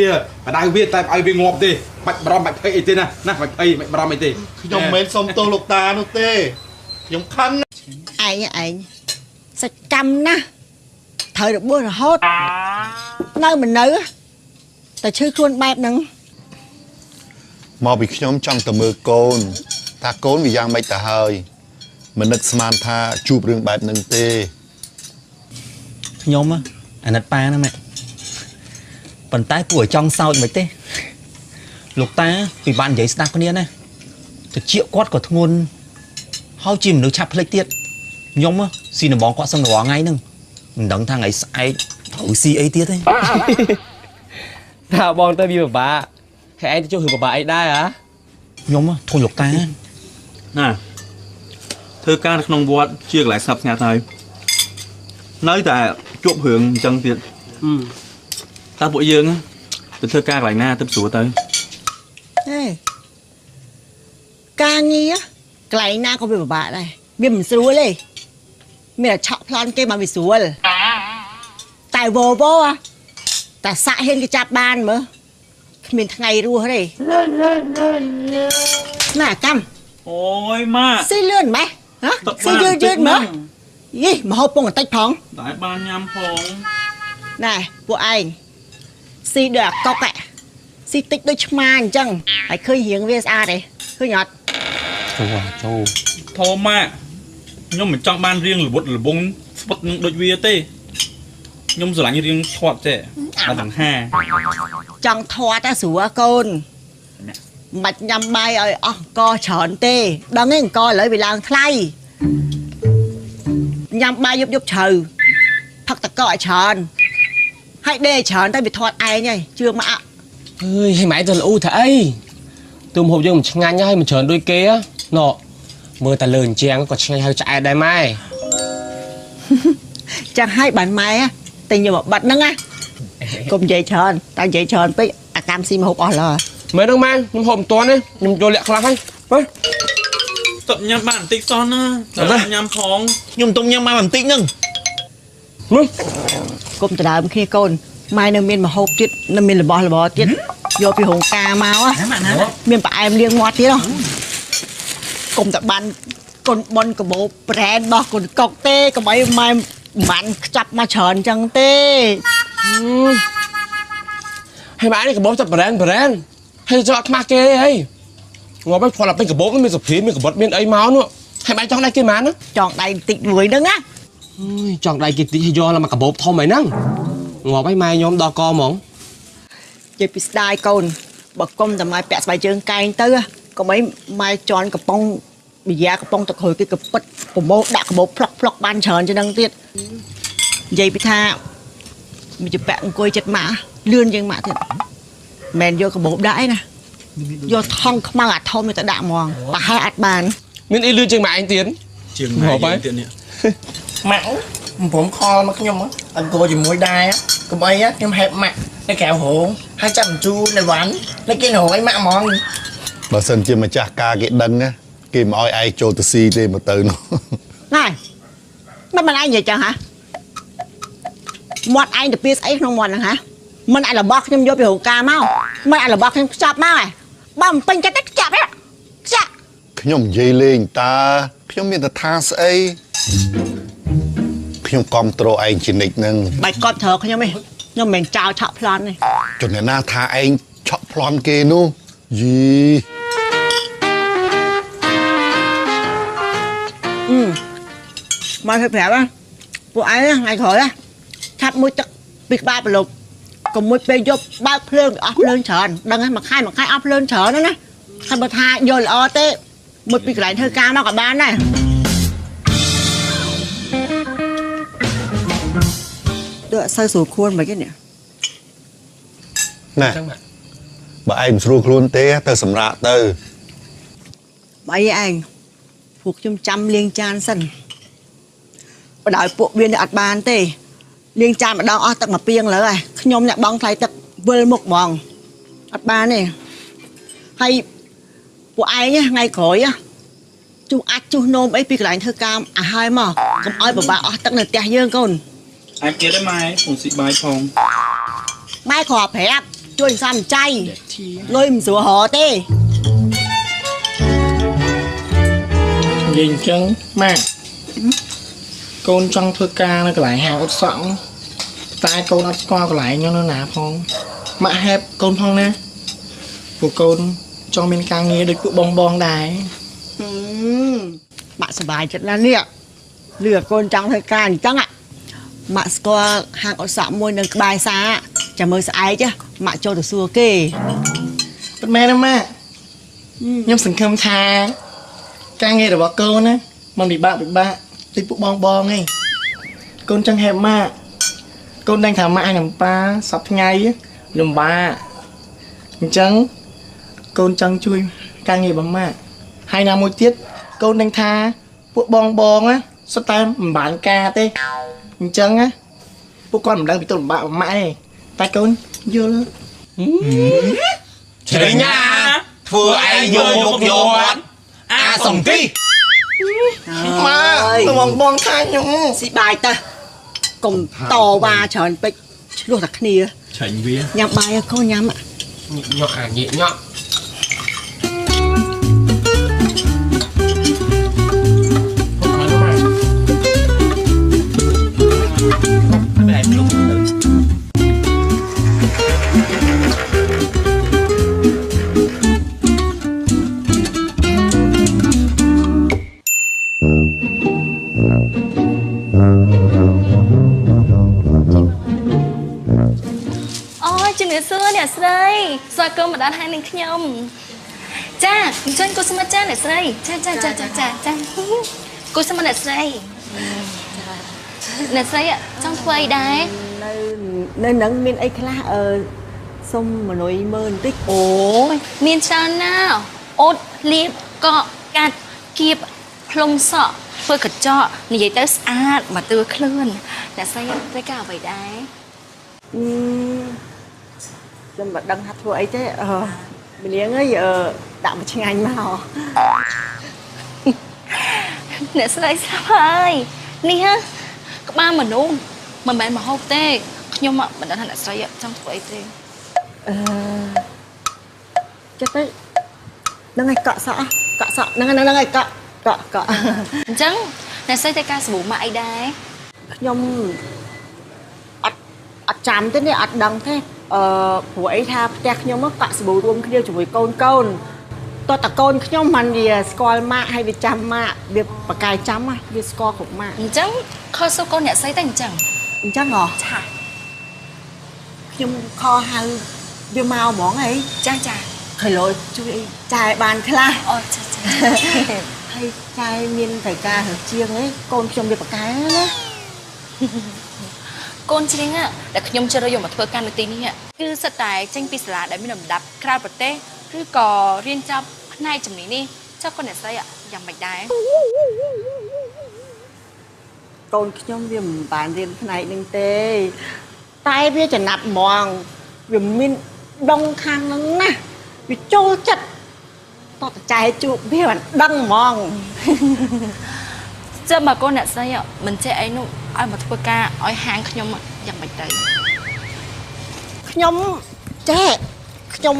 បដៅវាតែឲ្យវាងាប់ទេបាច់បារម្ភបាច់ភ័យអីទេណាណាបាច់ភ័យបាច់បារម្ភអីទេខ្ញុំមិនមែនសុំទោសលោកតានោះទេខ្ញុំខឹងឯងឯងសកម្មណាស់ត្រូវរបួសរហូតនៅមិននៅតែឈឺខ្លួនបែបហ្នឹងមកពីខ្ញុំចង់ទៅមើលកូនថាកូនវាយ៉ាងម៉េចទៅហើយមិននឹកស្មានថាជួបរឿងបែបហ្នឹងទេខ្ញុំអាណិតប៉ាណាម៉ាក់ប៉ុន្តែគួរឲ្យចង់សោចមិនទេលោកតាពិបាកនិយាយស្ដាប់គ្នាណាតិចគាត់ក៏ធ្ងន់ហើយជាមនុស្សឆាប់ភ្លេចទៀតខ្ញុំស៊ីដំបងគាត់សឹងរាល់ថ្ងៃហ្នឹងមិនដឹងថាថ្ងៃស្អែកត្រូវស៊ីអីទៀតទេថាបងទៅវាពិបាកហើយឯងទៅជួបរឿងពិបាកអីដែរហ៎ខ្ញុំធុញលោកតាណាធ្វើការនៅក្នុងវត្តជាកន្លែងស្ងប់ស្ងាត់ហើយនៅតែជួបរឿងអញ្ចឹងទៀតតើពួកយើងទៅធ្វើការកន្លែងណាទៅស្រួលទៅហេការងារកន្លែងណាក៏វាពិបាកដែរវាមិនស្រួលទេមានតែឆក់ប្លន់គេមកវាស្រួលតែវវតែសាក់ហ៊ានគេចាប់បានមើលគ្មានថ្ងៃរស់ទេណាកម្មអូយម៉ាក់ស៊ីលឿនម៉េះហ៎ស៊ីយឺតយឺតមើលយីមហូបពងបន្តិចផងតែបានញ៉ាំផងណែពួកឯងស៊ីដូចអាកុកស៊ីតិចដូចឆ្មាអញ្ចឹងហើយឃើញរៀងវាស្អាតទេឃើញអត់ចូលចូលធំម៉ាក់ខ្ញុំមិនចង់បានរៀងល្បុតល្បងស្ពុតនឹងដូចវាទេខ្ញុំស្រឡាញ់រៀងធាត់ចេះដល់ដង្ហាចង់ធាត់តែស្រួលកូនមិនបាច់ញ៉ាំបាយឲ្យអស់កច្រើនទេដឹងទេអង្គឥឡូវវាឡើងថ្លៃញ៉ាំបាយយប់យប់ជ្រៅផឹកតកឲ្យច្រើនហើយដេកច្រើនតែវាធាត់ឯងហើយជឿម៉ាក់អើយហើយម៉ែទៅល្អូថាអីទូមហូបយើងមិនឆ្ងាញ់ហើយមិនច្រើនដូចគេណ៎មើលតែលើអញ្ចឹងក៏ឆ្ងាញ់ហើយឆ្អែតដែរម៉ែចឹងហើយបានម៉ែទិញយកមកបាត់ហ្នឹងណាកុំនិយាយច្រើនតែនិយាយច្រើនពេកអាកម្មស៊ីមហូបអស់ឡើយមែនហ្នឹងម៉ែខ្ញុំហូបមិនទាន់ទេខ្ញុំយកលាក់ខ្លះហើយមើលតបញ៉ាំបានបន្តិចសោះណាតែញ៉ាំផងខ្ញុំទុំញ៉ាំបានបន្តិចហ្នឹងមើលកុំដដើមគ្នាកូនម៉ែនៅមានមហូបទៀតនៅមានរបស់របរទៀតយកពីរោងការមកមានផ្អែមលាងមាត់ទៀតកុំតែបាន កូនប៉ុនកបោប្រែនរបស់កូនកុកទេកុំអីម៉ែមិនខ្ចប់មកច្រើនចឹងទេហើយម៉ែនេះកបោចាប់ប្រែនប្រែនហើយចូលអត់ខ្មាស់គេទេហីងាប់ហើយគាត់ដល់ពេញកបោមានសុភីមានកបិតមានអីមកនោះហើយម៉ែចង់ដៃគេម៉ានចង់ដៃបន្តិចមួយហ្នឹងណាចង់ដៃគេតិចឲ្យយកឡើងមកកបោធំអីហ្នឹងងាប់ហើយម៉ែខ្ញុំដល់កហ្មងនិយាយពីស្ដាយកូនបើគុំតែម៉ែពាក់ស្បែកជើងកែងទៅកុំអីម៉ែជន់កំប៉ុងបយ៉ាកំប៉ុងទឹកក្រូចគេកពិតប្រមោដាក់កបោផ្លុកផ្លុកបានច្រើនជាងហ្នឹងទៀតនិយាយពីថាមានជាពាក់អង្គុយចិត្តម៉ាក់លឿនជាងម៉ាក់ទៀតមិនយកកបោដាក់ឯណាយកថងខ្មៅអាធំទៅដាក់ហ្មងប្រហែលអត់បានមានអីលឿនជាងម៉ាក់ឯងទៀតជាងម៉ាក់ឯងទៀតនេះម៉ាក់ព្រមខលមកខ្ញុំអង្គុយជាមួយដែរកុំអីខ្ញុំហេបម៉ាក់នៅក្រៅរោងហើយចាប់បញ្ជូននៅវ៉ាន់នៅគេរោងអីម៉ាក់ហ្មងបើសិនជាម្ចាស់ការគេដឹងណាគេមិនអោយឯងចូលទៅស៊ីទេមកទៅនោះណែមិនឯងនិយាយចឹងហ៎មាត់ឯងទៅពីស្អីក្នុងមាត់ហ្នឹងហ៎មិនអារបស់ខ្ញុំយកពីរោងការមកមិនអារបស់ខ្ញុំខ្ចប់មកហ៎បើមិនពេញចិត្តទេខ្ចប់ហ៎ខ្ចប់ខ្ ខ្ញុំនិយាយលេងតើខ្ញុំមានតែថាស្អីខ្ញុំគ្រប់គ្រងឯងជានិច្ចនឹងបាច់គាត់ត្រូវខ្ញុំទេខ្ញុំមិនមែនចោលឆក់ប្លន់ទេជនណាថាឯងឆក់ប្លន់គេនោះយីមកធ្វើប្រាប់ណាពួកឯងថ្ងៃក្រោយណាឆាប់មួយទឹកពីក្បាលប្រឡប់កុំមួយពេលយប់បើកភ្លើងអស់ភ្លើងច្រើនដឹងហើយមួយខែមួយខែអស់ភ្លើងច្រើនណាហើយបើថាយល់ល្អទេមួយពីកន្លែងធ្វើការមកក៏បានដែរដូចអត់សូវស្រួលខ្លួនមិនទេនេះណែបើឯងមិនស្រួលខ្លួនទេទៅសម្រាកទៅបើឯងពួកខ្ញុំចាំលាងចានសិនបើដោយពួកវានេះអត់បានទេលាងចានម្ដងអស់ទឹកមួយពាងលើហើយខ្ញុំអ្នកបងថ្លៃទឹកវិលមុខហ្មងអត់បានទេហើយពួកឯងថ្ងៃក្រោយជុះអាចជុះនោមអីពីកន្លែងធ្វើការអាហើយមកកុំឲ្យពិបាកអស់ទឹកនៅផ្ទះយើងកូនអាចទៀតទេម៉ែពងស៊ីបាយផងម៉ែគ្រាន់ប្រាប់ជួយសំចៃលុយមិនស្រួលរកទេនិយាយអញ្ចឹងម៉ាក់កូនចង់ធ្វើការនៅកន្លែងហាងអ៊ុតសក់តែកូនអត់ស្គាល់កន្លែងនោះនៅណាផងម៉ាក់ហេបកូនផងណាពួកកូនចង់មានការងារដូចពួកបងបងដែរម៉ាក់សប្បាយចិត្តណាស់នេះលឺកូនចង់ធ្វើការអញ្ចឹងម៉ាក់ស្គាល់ហាងអ៊ុតសក់មួយនៅក្បែរសាចាំមើលស្អែកម៉ាក់ចូលទៅសួរគេពិតមែនទេម៉ាក់ខ្ញុំសង្ឃឹមថាការងាររបស់កូនណាមិនពិបាកដូចពួកបងបងឯងកូនចង់ហេបម៉ាក់កូនដឹងថាម៉ាក់និងប៉ាសប្តាហ៍ថ្ងៃលំបាកអញ្ចឹងកូនចង់ជួយការងាររបស់ម៉ាក់ហើយណាមួយទៀតកូនដឹងថាពួកបងបងណាសុទ្ធតែមិនបានការទេអញ្ចឹងណាពួកគាត់មិនដឹងពីទុកលំបាករបស់ម៉ាក់ទេតែកូនយល់ជ្រេញណាធ្វើឯងយកមុខយកមាត់អាសំទីម៉ាបងបងថាខ្ញុំស៊ីបាយទៅកុំតវ៉ាច្រើនពេកឆ្លោះតែគ្នាឆាញ់វាញ៉ាំបាយកូនញ៉ាំញាក់អាញាក់ញាក់អ្នកស្រីស្វាគមន៍មកដល់ហើយនឹងខ្ញុំចាអញ្ចឹងគូស្មិតចាអ្នកស្រីចាចាចាចាចាចាគូស្មិតអ្នកស្រីអ្នកស្រីចង់ធ្វើអីដែរនៅនឹងមានអីខ្លះអឺសុំមនុយមើលបន្តិចអូយមានច្រើនណាស់អូតលៀបកក់កាត់គៀបផ្លុំសក់ធ្វើកញ្ចក់និយាយទៅស្អាតមកទឿខ្លួនអ្នកស្រីត្រូវការអ្វីដែរខ្ញុំមិនដឹងថាធ្វើអីទេអឺម្នាងអើយដាក់មកឆ្ងាញ់មកអ្នកស្រីស្រាប់ហើយនេះហ៎ក្បាលមនុស្សមិនមែនមកហូបទេខ្ញុំមិនដឹងថាអ្នកស្រីចង់ធ្វើអីទេអឺចិត្តទៅហ្នឹងហើយកក់សក់កក់សក់ហ្នឹងហ្នឹងហើយកក់កក់កក់អញ្ចឹងអ្នកស្រីត្រូវការសាប៊ូម៉ាក់អីដែរខ្ញុំអត់ចាំទេនេះអត់ដឹងទេអឺព្រោះអីថាផ្ទះខ្ញុំកក់សាប៊ូរួមគ្នាជាមួយកូនកូនតើតកូនខ្ញុំមិនវាស្គាល់ម៉ាក់ហើយវាចាំម៉ាក់វាបកកាយចាំវាស្គាល់គ្រប់ម៉ាក់អញ្ចឹងខលសួរកូនអ្នកស្រីតែអញ្ចឹងអញ្ចឹងហ៎ឆាខ្ញុំខលហៅវាមកហ្មងអីចាចាគីឡូជួយអីចាយបានខ្លះអូចាចាហើយចាយមានត្រូវការរើសជាងអីកូនខ្ញុំវាបកកាយណាកូនច្រៀងដែលខ្ញុំជ្រើសរើសយកមកធ្វើការនៅទីនេះគឺសិតតែចេញពីសាលាដែលមានលំដាប់ក្រៅប្រទេសឬក៏រៀនចប់ផ្នែកជំនាញនេះចុះកូនអ្នកស្រីយ៉ាងម៉េចដែរកូនខ្ញុំវាមិនបានរៀនផ្នែកនឹងទេតែវាចំណាប់ហ្មងវាមានដងខាងហ្នឹងណាវាចូលចិត្តតតចែជួបវាមិនដឹងហ្មងចាំបើកូនអ្នកស្រីមិនចេះអីនោះឲ្យមកធ្វើការឲ្យហាងខ្ញុំយ៉ាងម៉េចទៅខ្ញុំចេះខ្ញុំ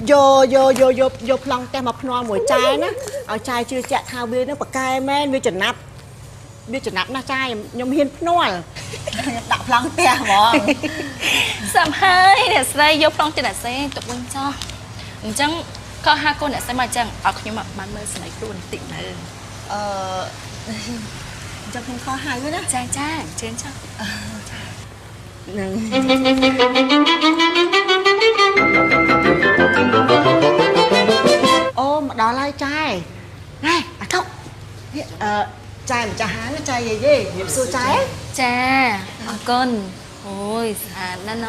យកយកយកយកយកប្លង់ផ្ទះមកភ្នាល់មួយចែណាឲ្យចែជឿជាក់ថាវានឹងប៉កែមែនវាចំណាប់ណាស់ចែខ្ញុំហ៊ានភ្នាល់ខ្ញុំដាក់ប្លង់ផ្ទះហ្មងសំហើយអ្នកស្រីយកប្លង់ផ្ទះអ្នកស្រីទុកវិញចោះអញ្ចឹងក៏ហៅកូនអ្នកស្រីមកអញ្ចឹងឲ្យខ្ញុំបានមើលស្នេហ៍ខ្លួនបន្តិចមើលអញ្ចឹងខ្ញុំខុសហៅណាចាចាអញ្ជើញចុះនឹងអូមកដល់ហើយចែណែអាកុកនេះចែម្ចាស់ហាងចែយាយជំរាបសួរចែចាអរគុណអូយស្អាតណាស់ណ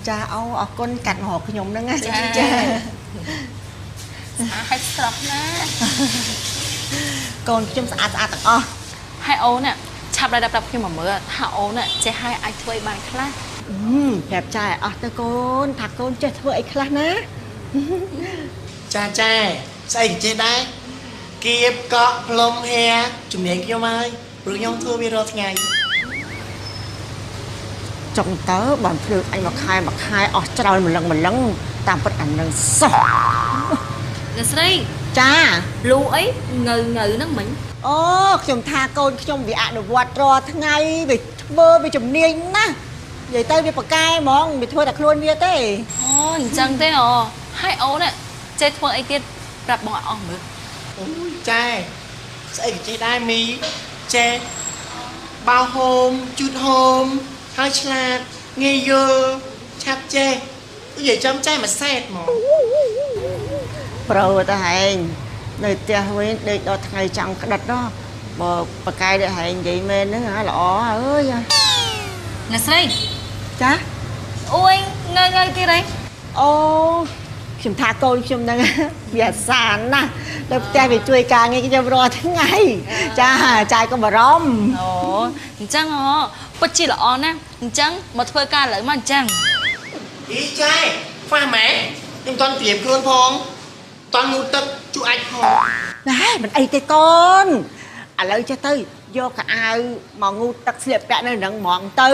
ចាអូអរគុណកាត់មករកខ្ញុំហ្នឹងណាចាស្អាតហើយស្រស់ណាស់កូនខ្ញុំស្អាតស្អាតទាំងអស់ហើយអូនឆាប់ដល់ប្រាប់ខ្ញុំមកមើលថាអូនចេះហើយអាចធ្វើឲ្យបានខ្លះប្រាប់ចែអស់ទៅកូនថាកូនចេះធ្វើអីខ្លះណាចាចាស្អីក៏ចេះដែរគៀបកក់ផ្លុំហែជំនាញខ្ញុំហើយព្រោះខ្ញុំធ្វើវារាល់ថ្ងៃចង់តើបានភ្លើងអញមួយខែមួយខែអស់ច្រើនម្លឹងម្លឹងតាមពិតអានឹងសោះអ្នកស្រីចាលូអីងើងើហ្នឹងមិញអូខ្ញុំថាកូនខ្ញុំវាអនុវត្តរាល់ថ្ងៃវាធ្វើវាជំនាញណាស់និយាយទៅវាប៉កែហ្មងវាធ្វើតែខ្លួនវាទេអូអញ្ចឹងទេអូហើយអូនចេះធ្វើអីទៀតប្រាប់បងឲ្យអស់មើលអូយចែស្អីក៏ចេះដែរមីចេះបោហូមជូតហូមហើយឆ្លាតងាយយល់ឆាប់ចេះនិយាយចំចែមួយសែតហ្មងប្រូទៅហែងនៅផ្ទះវិញដេកដល់ថ្ងៃចាំងក្តិតដល់បើប៉កែដែលហែងនិយាយមែនហ្នឹងហ่าល្អអើយអ្នកស្រីចាអូយងើងើទៀតហីអូខ្ញុំថាកូនខ្ញុំហ្នឹងវាអាសានណាស់នៅផ្ទះវាជួយការងារខ្ញុំរាល់ថ្ងៃចាចាយកុំបារម្ភអូអញ្ចឹងហ៎ពិតជាល្អណាស់អញ្ចឹងមកធ្វើការឥឡូវមកអញ្ចឹងអីចែហ្វាស់ម៉ែខ្ញុំតន់ត្រៀមខ្លួនផងតន់ងូតទឹកជក់អាចផងណែមិនអីទេកូនឥឡូវចេះទៅយកកៅអៅមកងូតទឹកស្លៀកពាក់នៅនឹងហ្មងទៅ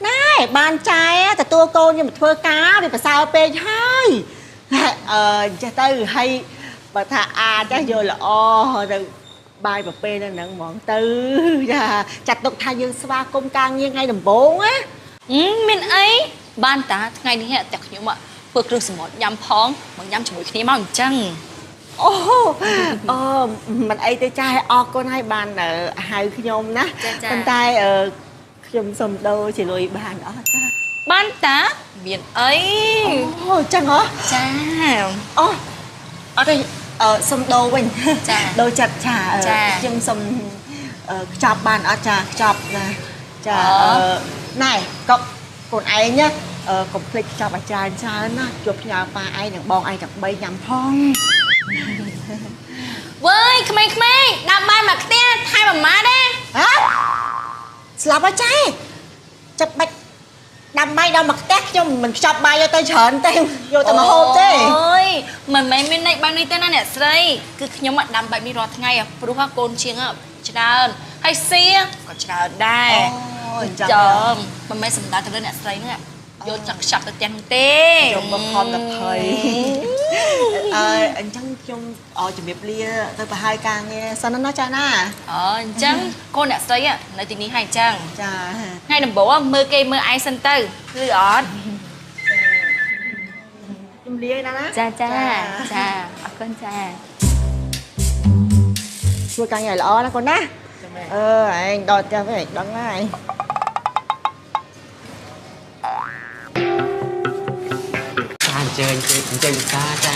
ណែបានចែទទួលកូនខ្ញុំមកធ្វើការវាប្រសើរពេកហើយចេះទៅហើយបើថាអាចេះយកល្អទៅបាយប្រពេលនៅនឹងហ្មងទៅចាចាត់ទុកថាយើងស្វាគមន៍ការងារថ្ងៃដំបូងណាមានអីបានតាថ្ងៃនេះតែខ្ញុំធ្វើគ្រឿងសមុទ្រញ៉ាំផងមកញ៉ាំជាមួយគ្នាមកអញ្ចឹងអូអូមិនអីទេចាអរគុណឲ្យបានហៅខ្ញុំណាប៉ុន្តែខ្ញុំសុំដូរជាលុយបានអត់តាបានតាមានអីអូចឹងហ៎ចាអូអត់ទេសុំដូរវិញចាដូរចិត្តចាខ្ញុំសុំខ្ចប់បានអត់ចាខ្ចប់ណាចាណែកុកកូនឯងណាកុំភ្លេចខ្ចប់អាចារ្យច្រើនណាជួបផ្ញើប៉ាឯងនិងបងឯងទាំង3ញ៉ាំផងវើយក្មេងៗដាំបាយមកផ្ទះថែមអាម៉ាដែរហ៎ស្លាប់ហើយចែចាប់បាច់ដាំបាយដល់មកផ្ទះខ្ញុំមិនខ្ចប់បាយយកទៅច្រើនទេយកតែមកហូបទេអូយមិនមែនមានន័យបែបនេះទេណាអ្នកស្រីគឺខ្ញុំដាំបែបនេះរាល់ថ្ងៃព្រោះកូនជាងច្រើនហើយសៀក៏ច្រើនដែរអូអញ្ចឹងមិនមែនសំដៅទៅលើអ្នកស្រីហ្នឹងយកចង់ខ្ចប់ទៅទាំងទេខ្ញុំមកខំតែភ័យអញ្ចឹងខ្ញុំជំរាបលាទៅប្រហើយការងារសិនណាចាណាអូអញ្ចឹងកូនអ្នកស្រីនៅទីនេះហើយអញ្ចឹងចាថ្ងៃដំបូងមើលគេមើលឯងសិនទៅឬអត់ជំរាបណាណាចាចាចាអរគុណចាធ្វើការងារល្អណាកូនណាឯងដល់ផ្ទះវិញឯងដឹងហើយអញ្ជើញអញ្ជើញពិសាចា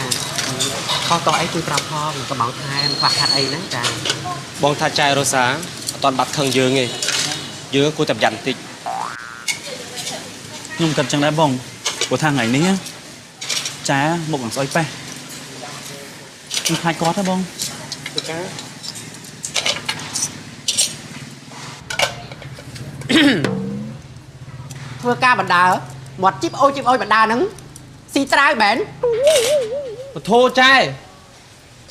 ខុសតអីជួយប្រាប់ផងកំងថែមខ្វះខាតអីហ្នឹងចាបងថាចែរ៉ូសាអត់ទាន់បាត់ខឹងយើងទេយើងគួរតែប្រយ័ត្នបន្តិចខ្ញុំគិតចឹងដែរបងព្រោះថាថ្ងៃនេះចែមុខនឹងស្អុយប៉េះខ្ញុំខ្លាចគាត់ហ៎បងចាធ្វើការបណ្ដើមាត់ជីបអូជីបអូយបណ្ដើហ្នឹងស៊ីត្រាវមែនបធោចែ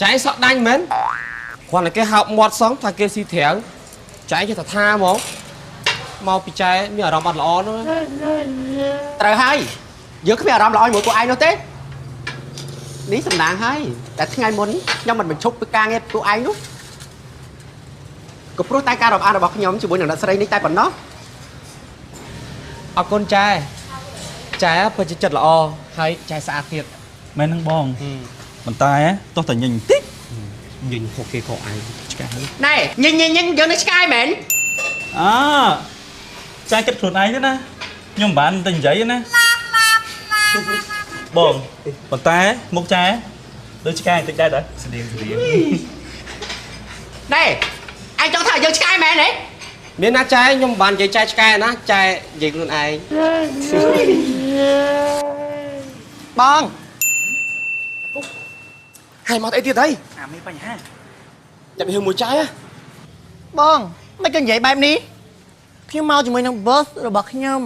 ចែសក់ដាញ់មែនគ្រាន់តែគេហោបមាត់សងថាគេស៊ីត្រាវចែចេះតែថាហ្មងមកពីចែមានអារម្មណ៍អត់ល្អនោះត្រូវហើយយើងគ្មានអារម្មណ៍ល្អជាមួយពួកឯងនោះទេ នេះសំណាងហើយតែថ្ងៃមុនខ្ញុំមិនបញ្ឈប់ពីការងារពួកឯងនោះក៏ព្រោះតែការរាប់អានរបស់ខ្ញុំជាមួយនឹងអ្នកស្រីនេះតែប៉ុណ្ណោះអរគុណចែចែពិតជាចិត្តល្អហើយចែស្អាតទៀតមែនហ្នឹងបងប៉ុន្តែទោះតែញញតិចញញខុសគេខុសឯងឆ្កែណែញញញយើងនៅឆ្កែមែនអើចែគិតខ្លួនឯងទេណាខ្ញុំមិនបានតែនិយាយទេណាបងប៉ុន្តែមុខចែដូចឆ្កែបន្តិចដែរតើស្តៀងស្តៀងណែឯងចង់ថាយើងឆ្កែមែនទេមានណាចែខ្ញុំមិនបាននិយាយចែឆ្កែណាចែនិយាយខ្លួនឯងបងហើយមកអីទៀតហើយអាមានបញ្ហាចាប់រឿងមួយចែបងមិនក៏និយាយបែបនេះខ្ញុំមកជាមួយនឹង boss របស់ខ្ញុំ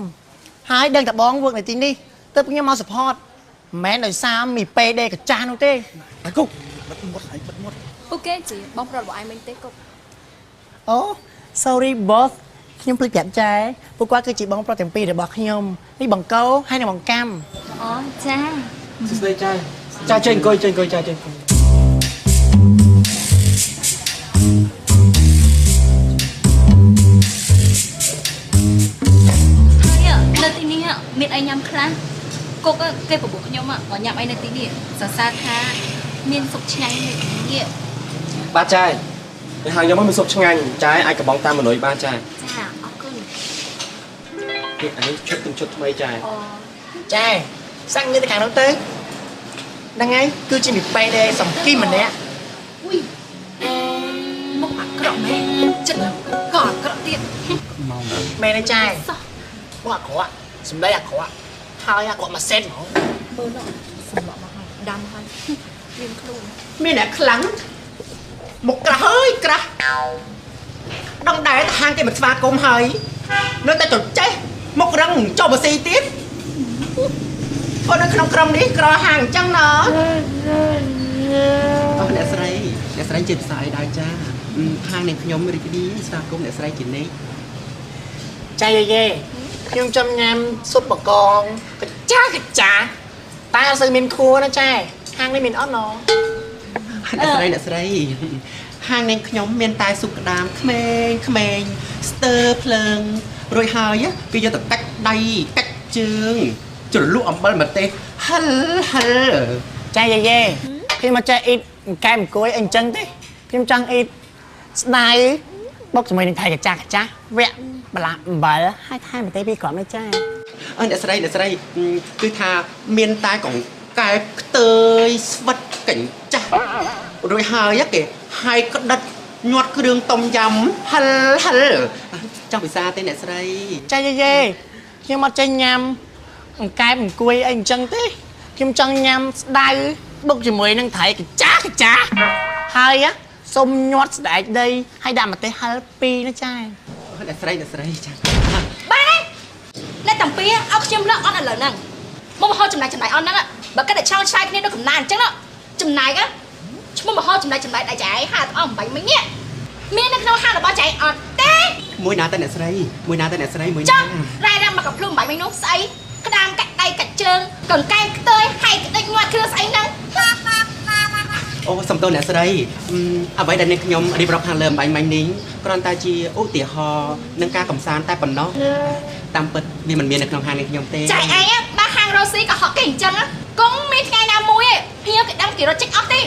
ហើយដឹងតែបង work នៅទីនេះទើបខ្ញុំមក support មិនមែនដោយសារមី PD កចាស់នោះទេអាគុកបិទមាត់ហើយបិទមាត់អូខេជីបងប្រុសរបស់ឯងមិនទេគុកអូ sorry boss ខ្ញុំភ្លេចប្រាប់ចែពួកគាត់គឺជាបងប្រុសទាំងពីររបស់ខ្ញុំនេះបងកោហើយនិងបងកម្មអូចាសួស្តីចែចាចេញអង្គុយចេញអង្គុយចាចេញអង្គុយហើយនៅទីនេះមានអីញ៉ាំខ្លះគុកគេបបួលខ្ញុំមកញ៉ាំអីនៅទីនេះសរសើរថាមានសុបឆ្ងាញ់នៅទីនេះបាទចែទៅហាងខ្ញុំមានសុបឆ្ងាញ់ចែអាចកំងតាមមនុយបានចែចាអរគុណនេះអានេះឈុតទាំងឈុតថ្មីចែអូចែសាំងនេះទៅខាងនោះទៅហ្នឹងហើយគឺជាមីប៉េដែរសំគីម្នាក់អុយមុខអាក្រក់មែនចិត្តក៏អាក្រក់ទៀតមែនទេចែមុខអាក្រក់សម្ដីអាក្រក់ហើយអាក្រក់មួយសេតហ្មងមើលនោះសម្លក់មកហើយដាំហើយមានខ្លួនមានអ្នកខ្លាំងមកក្រាស់ហើយក្រាស់ដឹងដែរថាហាងគេមិនស្វាគមន៍ហើយនៅតែចចេះមករឹងចុះបស៊ីទៀតគាត់នៅក្នុងក្រុមនេះក្រហាងអញ្ចឹងណអូអ្នកស្រីអ្នកស្រីជាភាសាអីដែរចាហាងនឹងខ្ញុំរីករាយស្វាគមន៍អ្នកស្រីជានិច្ចចាយយេខ្ញុំចាំញ៉ាំស៊ុបបកងកចាកចាតែអត់សូវមានខួរណាចាហាងនេះមានអត់ណអ្នកស្រីអ្នកស្រីហាងនឹងខ្ញុំមានតែស៊ុបក្តាមក្មេងក្មេងស្ទើភ្លើងរួចហើយគេយកទៅកាច់ដៃកាច់ជើងជ្រលក់អំបិលម្ទេសហិលហិលចាយយេខ្ញុំមកចេះអ៊ីតកែអង្គុយអីអញ្ចឹងទេខ្ញុំចង់អ៊ីតស្ដាយបុកជាមួយនឹងថៃកាចាស់កាចាស់វគ្គបន្លាអំបិលហើយថែមម្ទេសពីរគ្រាប់នេះចាអើអ្នកស្រីអ្នកស្រីគឺថាមានតែកង្កែបខ្ទើយស្វិតកញ្ចាស់រួចហើយគេហើយក្តិតញាត់គ្រឿងต้มយំហិលហិលចង់ពិសាទេអ្នកស្រីចាយយេខ្ញុំអត់ចេះញ៉ាំអង្កែបអង្គុយអីអញ្ចឹងទេខ្ញុំចង់ញ៉ាំស្ដៅបុកជាមួយនឹងត្រីកាចាស់កាចាស់ហើយសុំញាត់ស្ដែកដីហើយដាក់ម្ទេសហិលពីរណាចាអ្នកស្រីអ្នកស្រីចាបានហើយអ្នកតាំងពីឲ្យខ្ញុំលើកអត់ឥឡូវហ្នឹងមកម្ហូបចំណាយចំណាយអត់ហ្នឹងបើគិតតែឆោងឆាយគ្នាដូចកំណានអញ្ចឹងចំណាយឈ្មោះម្ហូបចំណាយចំណាយដៃចែហាទាំងអស់8មិញនេះមាននៅក្នុងហាងរបស់ចែអត់ទេមួយណាទៅអ្នកស្រីមួយណាទៅអ្នកស្រីមួយណាចុះរ៉ែរ៉ាំមកកំភ្លុំ8មិញនោះស្អីក្តាមកាច់ដៃកាច់ជើងកង្កែបខ្ទើយហើយក្តិចញាត់គ្រឿងស្អីហ្នឹងអូសំទោសអ្នកស្រីអ្វីដែលអ្នកខ្ញុំរៀបរាប់ខាងលើអំបញ្ញមិញនេះគ្រាន់តែជាឧទាហរណ៍នឹងការកំសាន្តតែប៉ុណ្ណោះតាមពិតវាមិនមាននៅក្នុងហាងនេះខ្ញុំទេចែឯងបើហាងរ៉ូស៊ីក៏ហក់គេអញ្ចឹងគង់មានថ្ងៃណាមួយឯងភ្ញៀវគេដឹងគេរត់ចេញអស់ទេ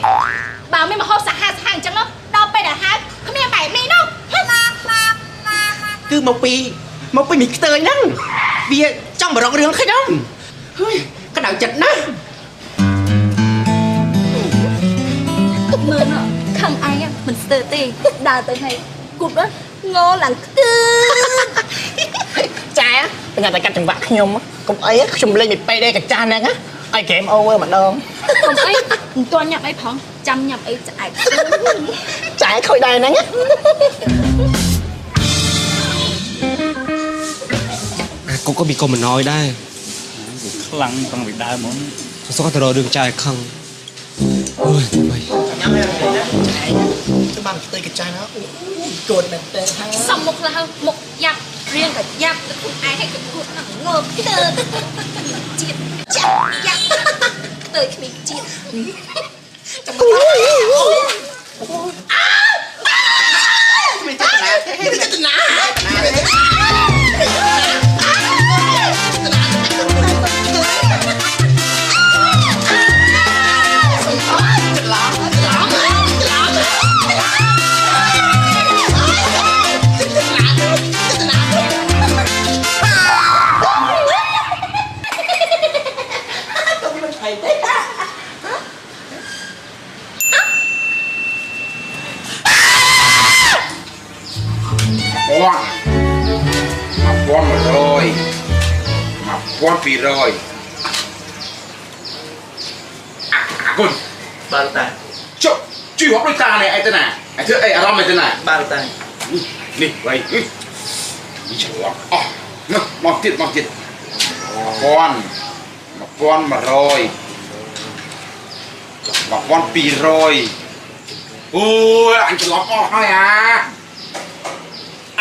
បើមានមហូបសាហាវសាហាវអញ្ចឹងដល់ពេលដែលហៅគ្មានបែបនេះនោះគឺមកពីមីខ្ទើយហ្នឹងវាចង់មករករឿងខ្ញុំហើយក្តៅចិត្តណាស់មើលខឹងឯងមិនស្ទើរទេដើរទៅហើយគប់ងឡើងខ្ទើចែបញ្ញាតែកាត់ចង្វាក់ខ្ញុំកុំអីខ្ញុំលេងមីពេដេកចាស់ហ្នឹងឲ្យហ្គេមអូវើម្ដងកុំអីមិនទាន់ញ៉ាំអីផងចាំញ៉ាំអីឆ្អែតចែខូចដែរហ្នឹងអាកុកក៏មីកុំមិនណយដែរខ្លាំងតាំងពីដើមហ្មងសសុខទៅរករឿងចែខឹងអូយបីញ៉ាំហើយណាចែទៅបានខ្ទើយកចាស់ណាអូកូនមែនតើហើយសំមុខខ្លះមុខយ៉ាប់រៀងក៏យ៉ាប់ទៅខ្លួនឯងឲ្យក៏គួតហ្នឹងងើបទៅជាតិចាក់យ៉ាប់ ខ្ទើយគ្មានជាតិចាំមើលអើ មានចេតនាទេ មានចេតនា 1200អាគុណ បាទតា ចុះជួយរាប់ដូចតានេះអីទៅណាអីធ្វើអីអារម្មណ៍អីទៅណា បាទតា នេះវៃនេះច្រឡំអស់នោះមកទៀតមកទៀត1000 1100 1200អូយអញច្រឡំអស់ហើយ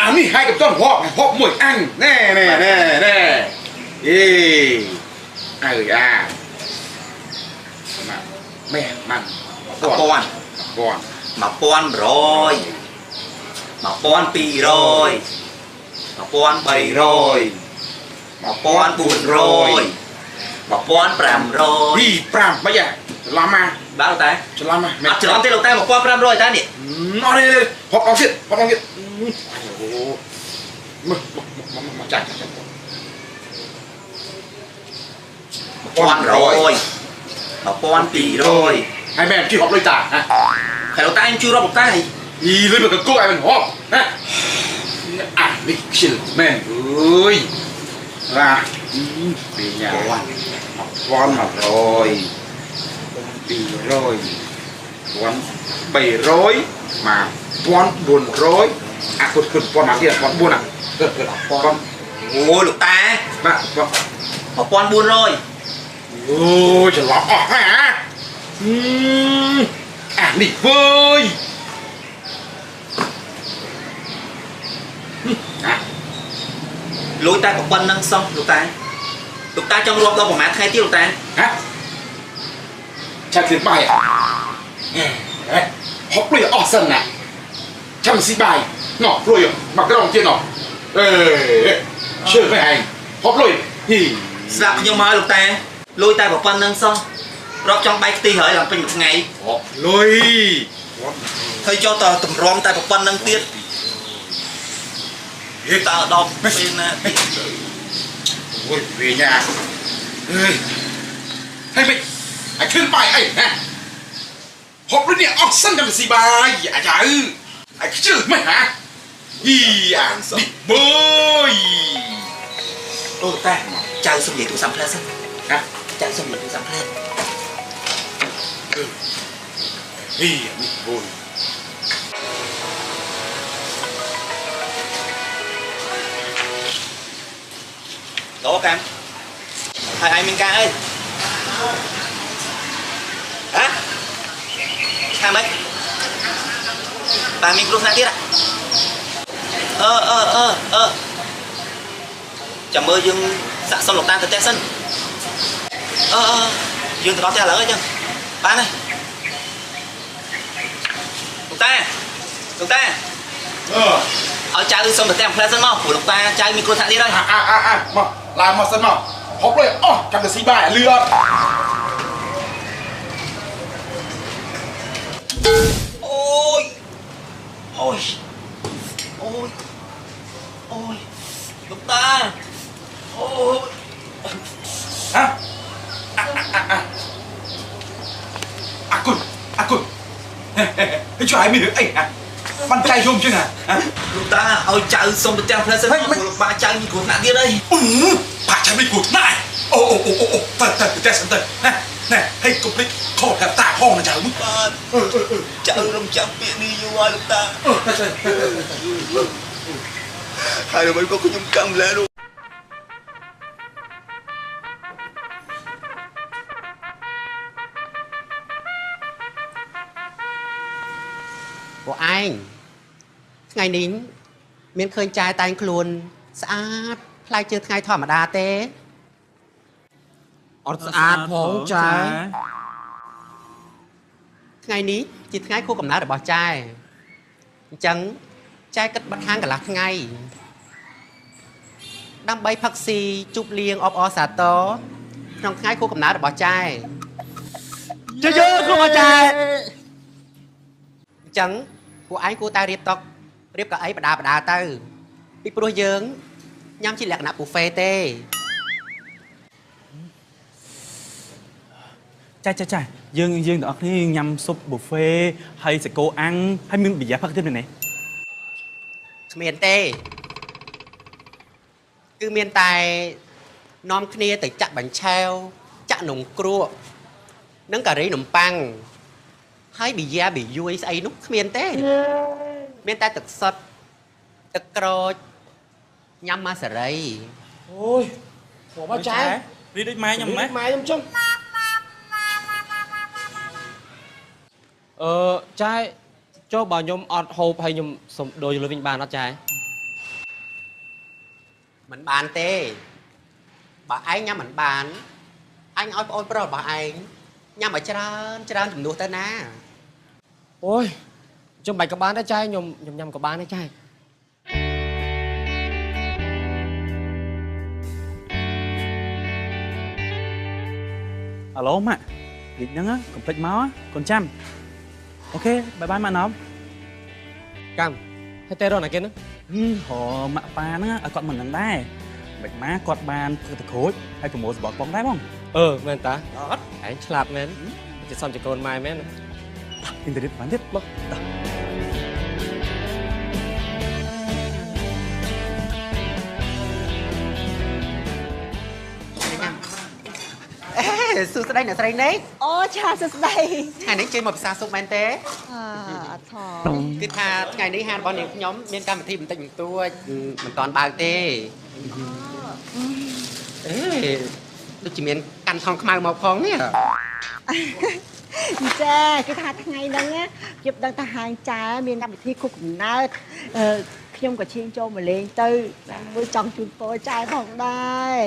អានេះហើយកុំទាន់រាប់ហប់មួយអញណែណែណែណែអេអើអាម៉ែម៉ាន់ 1000 1100 1200 1300 1400 1500 ពី5មិនច្រឡំមក បាទតា ច្រឡំមក អត់ច្រឡំទេលោកតា1500តានេះ អត់ទេហប់អស់ទៀតហប់អស់ទៀតអូមកមកមកចាច់ចាច់ 1100 1200 ហើយមែនជួយរាប់លុយតាហ៎ ហើយលោកតាអញជួយរាប់លោកតា អីលុយមកកកឲ្យមិនរាប់ណាអានេះខ្ជិលមែនអើយរ៉ាពីញ៉ា1100 200 1300 1400អាគុតគុតពាន់ទៀត1400អា ពាន់អូលោកតា បាទ 1400អូច្រឡំអស់ហើយអាអានេះវើយអា លុយតែប៉ុណ្្នឹងសោះលោកតាលោកតាចង់រាប់ដល់ប្រហែលថ្ងៃទៀតលោកតា ហ៎ឆាត់ឃ្លានបាយហេហប់លុយអស់សិនណាចាំស៊ីបាយណោះលុយមកក្រុងទៀតណោះអេជឿមិនឯងហប់លុយហ៊ី ស្លាប់ខ្ញុំហើយលោកតាលុយតែប៉ុណ្្នឹងសោះរាប់ចង់បែកខ្ទិះហើយឡើងពេញមួយថ្ងៃ ហប់លុយ ហើយចុះតតម្រាំតែប៉ុណ្្នឹងទៀតតើដល់ពេលណាទៀត អូយវាញ៉ាអើយហើយមិនអាឃ្លឿនបាយអីណាហប់លុយនេះអស់សិនចាំស៊ីបាយអាចៅអាខ្ជិលមិនហ่าអីអានេះបយ អូតាចៅសុំនិយាយទូរស័ព្ទផ្លែសិន ហ៎ ចៅសុំនិយាយទូរស័ព្ទផ្លែ អីនេះបយ ដល់កាំហើយឯងមានការអីហ៎ខាងម៉េចបាទមានគ្រោះថ្នាក់ទៀតអឺអឺអឺអឺចាំមើលយើងសាក់សុំលោកតាទៅផ្ទះសិនអឺអឺយើងទៅដល់ផ្ទះឥឡូវអញ្ចឹងបានហើយលោកតាលោកតា អឺ ឲ្យចៅសុំទៅផ្ទះផ្លែសិនមកព្រោះលោកតាចៅមានគ្រោះថ្នាក់ទៀតហើយ អាអាអាមកឡើងមកសិនមកហប់លុយអស់ចាំទៅស៊ីបាយលឺអត់ អូយអូយអូយអូយលោកតាអូយ ហ៎អាគុណអាគុណហេជួយឲ្យមានរឿងអីហ៎បានចៃយំជាងហ៎ លោកតាឲ្យចៅសុំទៅផ្ទះផ្លែសិនមកលោកបាចៅមានគ្រោះថ្នាក់ទៀតហើយ បាចៅមានគ្រោះថ្នាក់អូអូអូអូទៅទៅផ្ទះសិនទៅណាណែហើយកុំភ្លេចខកតាផងណាចៅ បាទចៅរំចាំពាក្យនេះយូរហើយលោកតាហើយអ្វីក៏ខ្ញុំកម្មលែលោក ពួកឯងថ្ងៃនេះមានឃើញចាយតែងខ្លួនស្អាតប្លែកជាងថ្ងៃធម្មតាទេ អត់ស្អាតផងចែថ្ងៃនេះជាថ្ងៃខួបកំណើតរបស់ចែអញ្ចឹងចែគិតបិទហាងកន្លះថ្ងៃដើម្បីផឹកស៊ីជប់លៀងអបអរសាទរក្នុងថ្ងៃខួបកំណើតរបស់ចែជឿគ្រូចែអញ្ចឹងពួកឯងគួរតែរៀបតុរៀបកៅអីបដាបដាទៅពីព្រោះយើងញ៉ាំជាលក្ខណៈប៊ូហ្វេទេចាចាចាយើងទាំងអស់គ្នាញ៉ាំស៊ុបប៊ូហ្វេហើយសាច់គោអាំងហើយមានប៊ីយ៉ាផឹកទៀតមែនទេគ្មានទេគឺមានតែនាំគ្នាទៅចាក់បាញ់ឆែវចាក់នំគ្រក់និងការីនំប៉័ងហើយប៊ីយ៉ាប៊ីយួយស្អីនោះគ្មានទេមានតែទឹកសុទ្ធទឹកក្រូចញ៉ាំម៉ាសេរីអូយមកមកចែរីដូចម៉ែខ្ញុំម៉ែម៉ែខ្ញុំចឹងចែចូលបើខ្ញុំអត់ហូបហើយខ្ញុំសុំដូរលុយវិញបានអត់ចែមិនបានទេបើឯងញ៉ាំមិនបានអញឲ្យប្អូនប្រុសរបស់ឯងញ៉ាំឲ្យច្រើនច្រើនចំនួនទៅណាអូយអញ្ចឹងបាច់ក៏បានដែរចែខ្ញុំញ៉ាំក៏បានដែរចែអាឡូម៉ាក់និយាយហ្នឹងកុំភ្លេចមកកូនចាំអូខេបាយបាយម៉ាក់ណោមកម្មហើយតែរកណាគេហ្នឹងហ៎ម៉ាក់ប៉ាហ្នឹងឲ្យគាត់មិននឹងដែរមិនម៉ាគាត់បានធ្វើទឹកក្រូចហើយប្រមូលសបកបងដែរបងមែនតាអត់ឯងឆ្លាតមែនជាសំជាកូនម៉ែមែនអ៊ីនធឺណិតបានទៀតមកសួស្តីអ្នកស្រីនេះអូចាសួស្តីថ្ងៃនេះជួយមកពិសាស៊ុបមែនទេអត់ថងគឺថាថ្ងៃនេះហាងរបស់នាងខ្ញុំមានកម្មវិធីបន្តិចបន្តួចមិនតាន់បើកទេដូចជាមានកាន់ថងខ្មៅមកផងនេះចាគឺថាថ្ងៃហ្នឹងខ្ញុំដឹងថាហាងចែមានកម្មវិធីខួបកំណើតខ្ញុំក៏ឈៀងចូលមកលេងទៅមួយចង់ជូនពរចែផងដែរ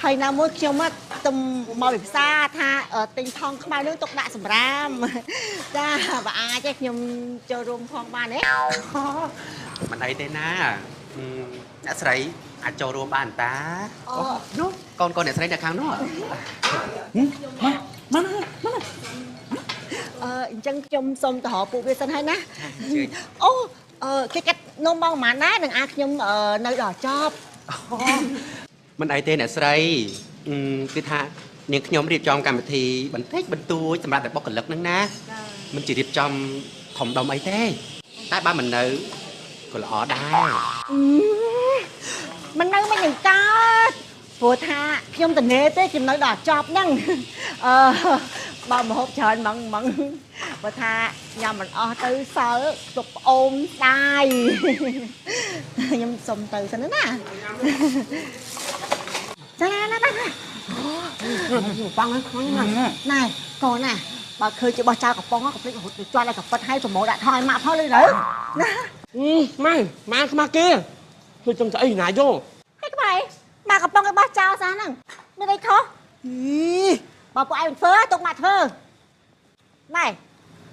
ហើយណាមួយខ្ញុំទៅមកវិភាសាថាទិញថងខ្មៅនឹងទុកដាក់សម្រាមចាបើអាចទេខ្ញុំចូលរួមផងបានទេមិនអីទេណាអ្នកស្រីអាចចូលរួមបានតានោះកូនអ្នកស្រីនៅខាងនោះមកមកអញ្ចឹងខ្ញុំសុំទៅរកពួកវាសិនហើយណាអូគេកាត់នំបងប៉ុន្មានដែរនឹងអាខ្ញុំនៅដល់ចប់មិនអីទេអ្នកស្រីគឺថានាងខ្ញុំរៀបចំកម្មវិធីបន្តិចបន្តួចសម្រាប់តែបុគ្គលិកហ្នឹងណាមិនជារៀបចំធំដុំអីទេតែបើមិននៅក៏ល្អដែរមិននៅមិននឹងកើតព្រោះថាខ្ញុំតនេទេខ្ញុំនៅដល់ចប់ហ្នឹងបើមហូបច្រើនហ្មងហ្មងបើថាញ៉ាំមិនអស់ទៅសល់ទុកប្អូនស្ដាយខ្ញុំសុំទៅសិនណាចាណាណាប៉ាំងហ្នឹងណែកូនណាបើឃើញជាបោះចោលកំប៉ុងក៏ភ្លេចរត់ទៅជាន់ឲ្យកប៉ិតឲ្យប្រមូលដាក់ថយម៉ាក់ផងលឺទៅណាម៉ែម៉ាខ្មាស់គេភ្លេចចង់ស្អីណាយកហើយក្បែរម៉ាកំប៉ុងឲ្យបោះចោលសោះហ្នឹងមានអីខុសបើពួកឯងមិនធ្វើទុកម៉ាក់ធ្វើណែ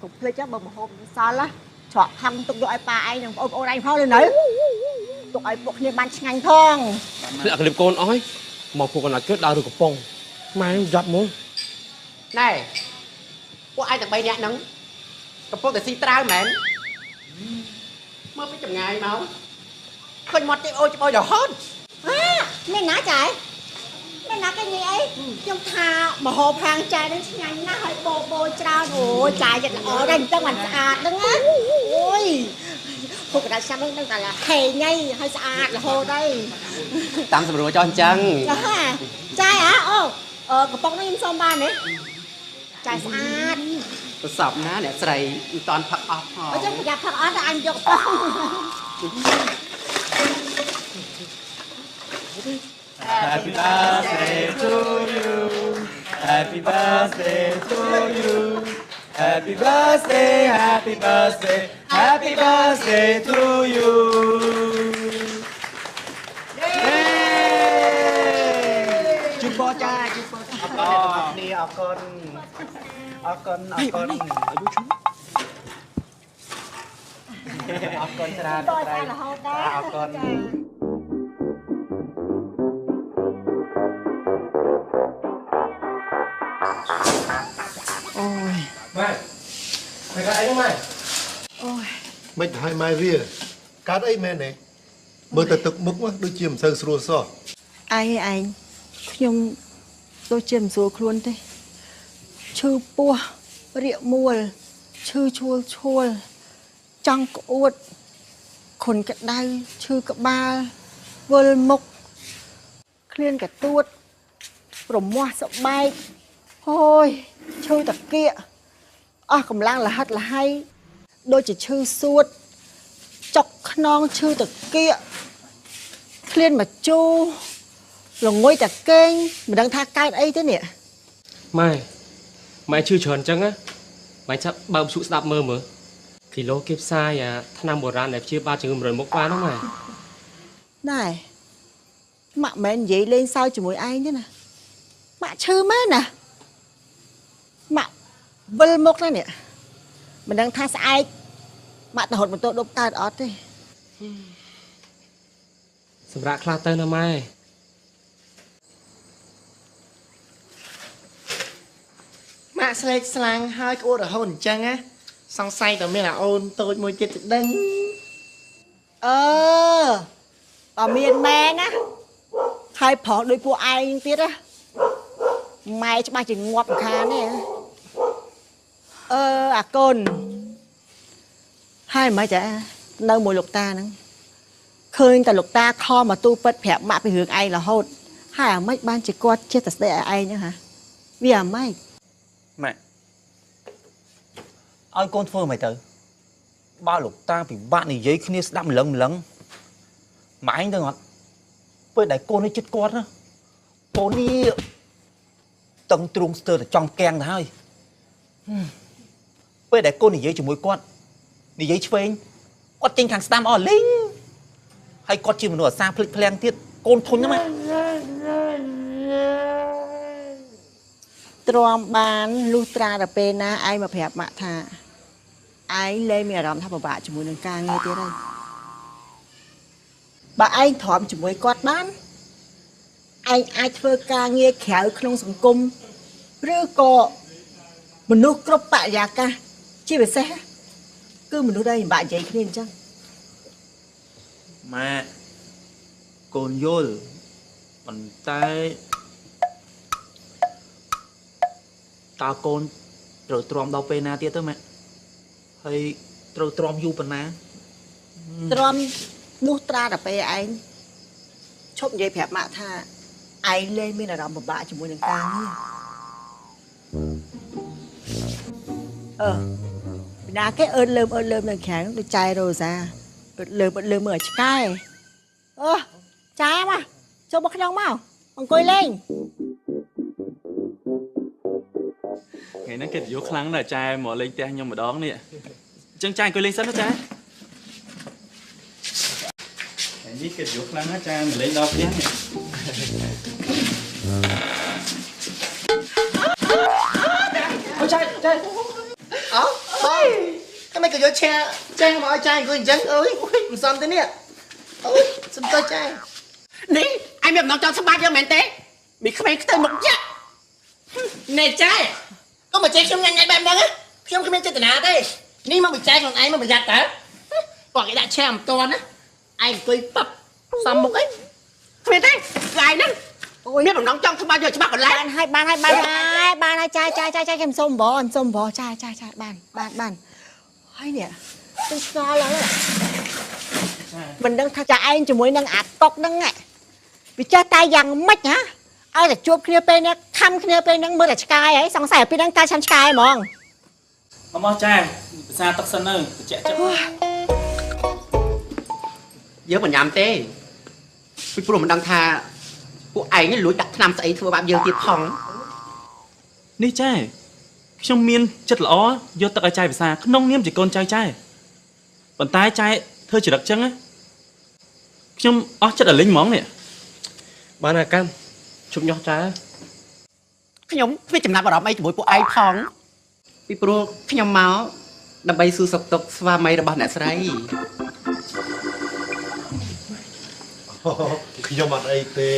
កុំភ្លេចបើមហូបសល់ច្រកខំទុកយកឲ្យប៉ាឯងនិងបងប្អូនឯងផងលឺនៅទុកឲ្យពួកគ្នាបានឆ្ងាញ់ផងភ្លាក់ក្លៀបកូនអស់ហើយមកពួកកណ្ដាលគេដើរឬកំប៉ុងម៉ែយ៉ាប់មកណែពួកឯងទាំង3នាក់ហ្នឹងកំពុងតែស៊ីត្រាវមែនមើលពីចម្ងាយមកឃើញមាត់ទេអូច្បោយរហូតមានណាចែមានណាគេនិយាយអីខ្ញុំថាមហូបហាងចែនឹងឆ្ងាញ់ណាស់ហើយបោបោច្រើនអូចែចិត្តល្អដែរអញ្ចឹងបានស្អាតហ្នឹងណាអូយពួកកណ្ដាលឆ្នាំហ្នឹងដឹងតែហេងហើយហើយស្អាតរហូតហើយតាមសម្រួលចោះអញ្ចឹងចាចែអាអូកំប៉ុងនេះខ្ញុំសុំបានទេចែស្អាតប្រសពណាអ្នកស្រីមិនតាន់ផឹកអស់ផងអញ្ចឹងប្រយ័ត្នផឹកអស់តែអញយកកំប៉ុង Happy birthday to you. Happy birthday to you. Happy birthday, happy birthday, happy birthday to you. ជូនពរចាជូន អរគុណអរគុណអាយុឈូអរគុណច្រើនរហូតដែរអរគុណអូយម៉ែម៉ែកើតអីហ្នឹងម៉ែអូយមិនហើយម៉ែវាកើតអីមែនទេមើលទៅទឹកមុខដូចជាមិនសូវស្រួលសោះឯងខ្ញុំដូចជាមិនស្រួលខ្លួនទេឈឺពោះរាកមួលឈឺឈួលឈួលចង់ក្អួតខុនក្តៅឈឺក្បាលវិលមុខឃ្លានកទួតប្រមាស់ស្បែកអូយឈឺតាគៀកអស់កម្លាំងលហិតលហៃដូចជាឈឺសួតចុកខ្នងឈឺតាគៀកឃ្លានមកជូរល្ងុយតាកេងមិនដឹងថាកើតអីទេនេះម៉ែម៉ែឈឺច្រើនអញ្ចឹងណាម៉ែចាប់បើមឈូកស្ដាប់មើលមើលគីឡូគេផ្សាយអាថ្នាំបុរាណដែលព្យាបាលជំងឺ100មុខបានហ្នឹងម៉ែណែម៉ាក់មិននិយាយលេងសើចជាមួយឯងទេណាម៉ាក់ឈឺមែនណាម៉ាក់វិលមុខណានេះមិនដឹងថាស្អែកម៉ាក់ទៅរត់ម៉ូតូដប់កើតអត់ទេសម្រាប់ខ្លះទៅណាម៉ែម៉ាក់ស្លេកស្លាំងហើយក្អួតរហូតអញ្ចឹងណាសង្ស័យតែមានអាអូនតូចមួយទៀតទៅដឹងអឺបើមានម៉ែណាហើយប្រុសដូចពួកឯងទៀតណាម៉ែច្បាស់ជាងាប់ខានទេអឺអាកូនហើយមិនចានៅមួយលោកតាហ្នឹងឃើញតែលោកតាខំមកទូពិតប្រាប់ម៉ាក់ពីរឿងឯងរហូតហើយអាម៉េចបានជាគាត់ចេះតែស្ដីឲ្យឯងហ្នឹងហ่ะវាអាម៉េចម៉ែឲ្យកូនធ្វើមិនទៅបើលោកតាពិបាកនិយាយគ្នាស្ដាប់ម្លឹងម្លឹងម៉ែឯងទៅអត់ពេលដែលកូននេះចិត្តគាត់ណាកូននេះតឹងទ្រូងស្ទើរតែចង់កៀងទៅហើយពេលដែលកូននិយាយជាមួយគាត់និយាយឆ្វេងគាត់ចេញខាងស្ដាំអស់លីងហើយគាត់ជាមនុស្សអាសាភ្លេចភ្លាំងទៀតកូនធុញហ្នឹងម៉ែទ្រាំបានលុះត្រាដល់ពេលណាឯងមកប្រាប់ម៉ាក់ថាឯងលែងមានអារម្មណ៍ថាពិបាកជាមួយនឹងការងារទៀតហើយបើឯងទ្រាំជាមួយគាត់បានឯងអាចធ្វើការងារក្រៅក្នុងសង្គមឬក៏មនុស្សគ្រប់បរិយាកាសជាពិសេសគឺមនុស្សដែលពិបាកនិយាយគ្នាអញ្ចឹងម៉ែកូនយល់ប៉ុន្តែតើកូនត្រូវទ្រាំដល់ពេលណាទៀតទៅម៉ែហើយត្រូវទ្រាំយូរប៉ុណ្ណាទ្រាំនោះត្រាដល់ពេលឯងឈប់និយាយប្រាប់ម៉ាក់ថាឯងលែងមានអារម្មណ៍ពិបាកជាមួយនឹងការងារអឺពីណាគេអឺតលើមអឺតលើមនៅខាងដូចចែរ៉ូសាអឺតលើមអឺតលើមមើលឲ្យឆ្កែអឺចែមកចូលមកក្នុងមកអង្គុយលេងថ្ងៃហ្នឹងកិត្តិយសខ្លាំងណាស់ចែមកលេងផ្ទះខ្ញុំម្ដងនេះអញ្ចឹងចែអង្គុយលេងសិនណាចែថ្ងៃនេះកិត្តិយសខ្លាំងណាស់ចែមកលេងដល់ផ្ទះនេះអូចែចែអោបងតែមិនក៏យកឆែចែមកឲ្យចែអង្គុយអញ្ចឹងអើយមិនសមទេនេះអូយសុំទៅចែនេះឯងមានបំណងចង់ស្បាត់យើងមែនទេមានក្មេងខ្ទើយមុខយ៉ាក់ណែចែកុំមកចេះខ្ញុំញ៉ាំញ៉ៃបែបហ្នឹងខ្ញុំគ្មានចេតនាទេនេះមកវិច័យខ្លួនឯងមកប្រយ័ត្នតើគាត់គេដាក់ឆែមិនតាន់ណាឯងអង្គុយប៉ាប់សំមុខអីគ្មានទេឯងហ្នឹងមានបំណងចង់ស្បាត់យកច្បាស់កន្លែងបានហើយបានហើយបានហើយបានហើយចាយចាយចាយចាយខ្ញុំសុំបងខ្ញុំសុំបងចាយចាយចាយបានបានបានហើយនេះខ្ញុំស្គាល់ហើយមិនដឹងថាចាឯងជាមួយនឹងអាកុកហ្នឹងវាចេះតែយ៉ាងម៉េចហ៎ឲ្យតែជួបគ្នាពេលនេះខំគ្នាពេលហ្នឹងមើលតែឆ្កែហើយសង្ស័យពេលហ្នឹងតែឆាំឆ្កែហ្មងមកចែភាសាទឹកសិនទៅត្រជាក់ចិត្តយើងមិនញ៉ាំទេពីព្រោះមិនដឹងថាពួកឯងលួចដាក់ថ្នាំស្អីធ្វើបាបយើងទៀតផងនេះចែខ្ញុំមានចិត្តល្អយកទឹកឲ្យចែភាសាក្នុងនាមជាកូនចៅចែប៉ុន្តែចែធ្វើចរិតចឹងណាខ្ញុំអស់ចិត្តឲ្យលេងហ្មងនេះបានអាកម្មជប់ញាស់ចែខ្ញុំគ្មានចំណាប់អារម្មណ៍អីជាមួយពួកឯងផង ពីព្រោះខ្ញុំមកដើម្បីសួរសុខទុក្ខស្វាមីរបស់អ្នកស្រីខ្ញុំអត់អីទេ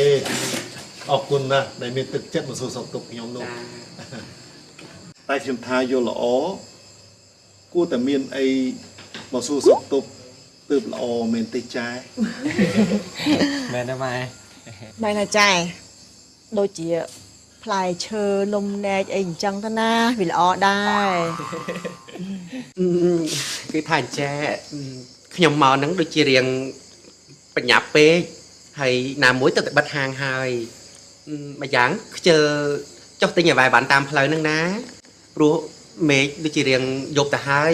អរគុណណាស់ដែលមានទឹកចិត្តមកសួរសុខទុក្ខខ្ញុំនោះតែខ្ញុំថាយល់ល្អគួរតែមានអីមកសួរសុខទុក្ខទើបល្អមែនទេចែមែនទេម៉ែមែនណាចែដូចជាផ្លែឈើនំនែកអីអញ្ចឹងទៅណាវាល្អដែរគឺថាអញ្ចេះខ្ញុំមកហ្នឹងដូចជារៀងបញ្ញាប់ពេកហើយណាមួយទៅតែបិទហាងហើយម្យ៉ាងខ្ជិលចុះទិញអ្វីបានតាមផ្លូវហ្នឹងណាព្រោះមេឃដូចជារៀងយប់ទៅហើយ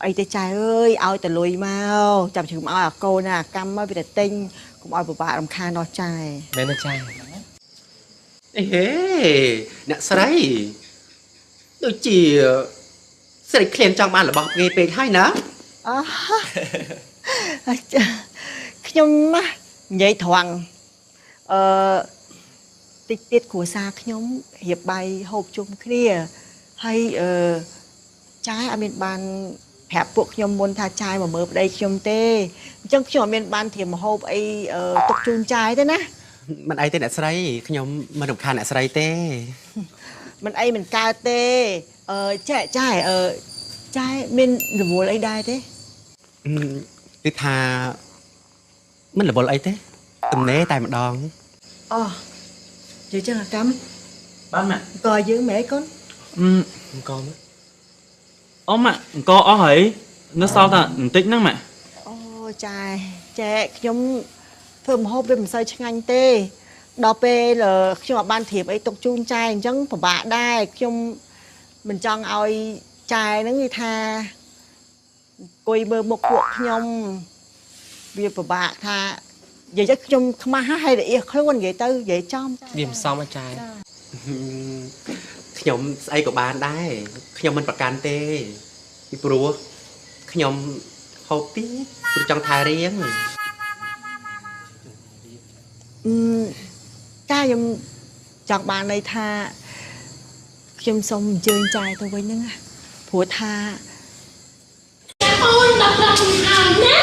អីទេចែអើយឲ្យតលុយមកចាំជឿមឲ្យអាកូនណាកម្មមកវាទៅទិញកុំឲ្យពិបាករំខានដល់ចែមែនទេចែអេហេអ្នកស្រីដូចជាស្រីក្លៀនចង់បានរបស់គេពេកហើយណាអោះខ្ញុំណានិយាយត្រង់អឺតិចទៀតគ្រួសារខ្ញុំរៀបបាយហូបជុំគ្នាហើយអឺចែអត់មានបានប្រាប់ពួកខ្ញុំមុនថាចែមកមើលប្តីខ្ញុំទេអញ្ចឹងខ្ញុំអត់មានបានត្រៀមហូបអីទុកជូនចែទេណាមិនអីទេអ្នកស្រីខ្ញុំមិនរំខានអ្នកស្រីទេមិនអីមិនកើតទេអឺចែចែអឺចែមានរវល់អីដែរទេគឺថាមិនរវល់អីទេទំនេរតែម្ដងអូនិយាយចឹងអាកម្មបានម៉ាក់អង្គយើងមែនកូនអង្គមើលអូម៉ាក់អង្គអស់ហើយនៅសល់តែបន្តិចហ្នឹងម៉ាក់អូចែចែខ្ញុំធ្វើម្ហូបវាមិនសូវឆ្ងាញ់ទេដល់ពេលខ្ញុំអត់បានត្រៀមអីទុកជូនចែអញ្ចឹងពិបាកដែរខ្ញុំមិនចង់ឲ្យចែហ្នឹងគេថាអង្គុយមើលមុខពួកខ្ញុំវាពិបាកថានិយាយទៅខ្ញុំខ្មាស់ហើយរអៀសខ្លួននិយាយទៅនិយាយចំវាមិនសមចែខ្ញុំស្អីក៏បានដែរខ្ញុំមិនប្រកាន់ទេពីព្រោះខ្ញុំហូបតិចព្រោះចង់ថែរាងតែខ្ញុំចង់បានន័យថាខ្ញុំសូមអញ្ជើញចែទៅវិញហ្នឹងណាព្រោះថាអូនដល់ប្រាប់ខ្ញុំហើយណា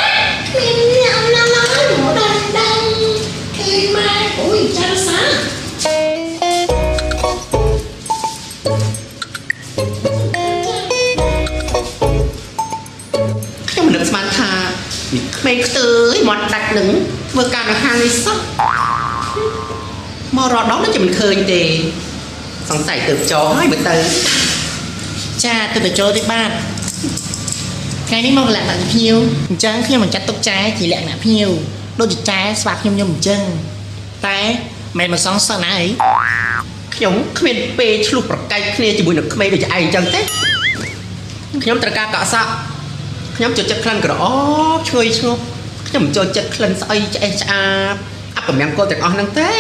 គ្មានញ៉ាំណាឡើយមកដល់ដឹងឃើញម៉ែអូយចាំសាខ្ញុំមិននឹកស្មានថាក្មេងខ្ទើយមាត់ដាច់នឹងធ្វើការនៅហាងនេះសោះមករដងដូចជាមិនឃើញទេសង្ស័យទៅចូលហើយមើលទៅចាទៅចូលទេបាទថ្ងៃនេះមកលក្ខណៈភ្ញៀវអញ្ចឹងខ្ញុំមិនចាត់ទុកចែជាលក្ខណៈភ្ញៀវដូចជាចែស្វាខ្ញុំខ្ញុំអញ្ចឹងតែមិនមកសងសឹកណាអីខ្ញុំគ្មានពេលឆ្លោះប្រកែកគ្នាជាមួយនឹងក្មេងដូចជាឯងអញ្ចឹងទេខ្ញុំត្រូវការកក់សក់ខ្ញុំចូលចិត្តក្លិនក្រអូបឈ្ងុយឈ្ងប់ខ្ញុំមិនចូលចិត្តក្លិនស្អីឆ្អេះឆ្អាបអពមង្គលទាំងអស់ហ្នឹងទេ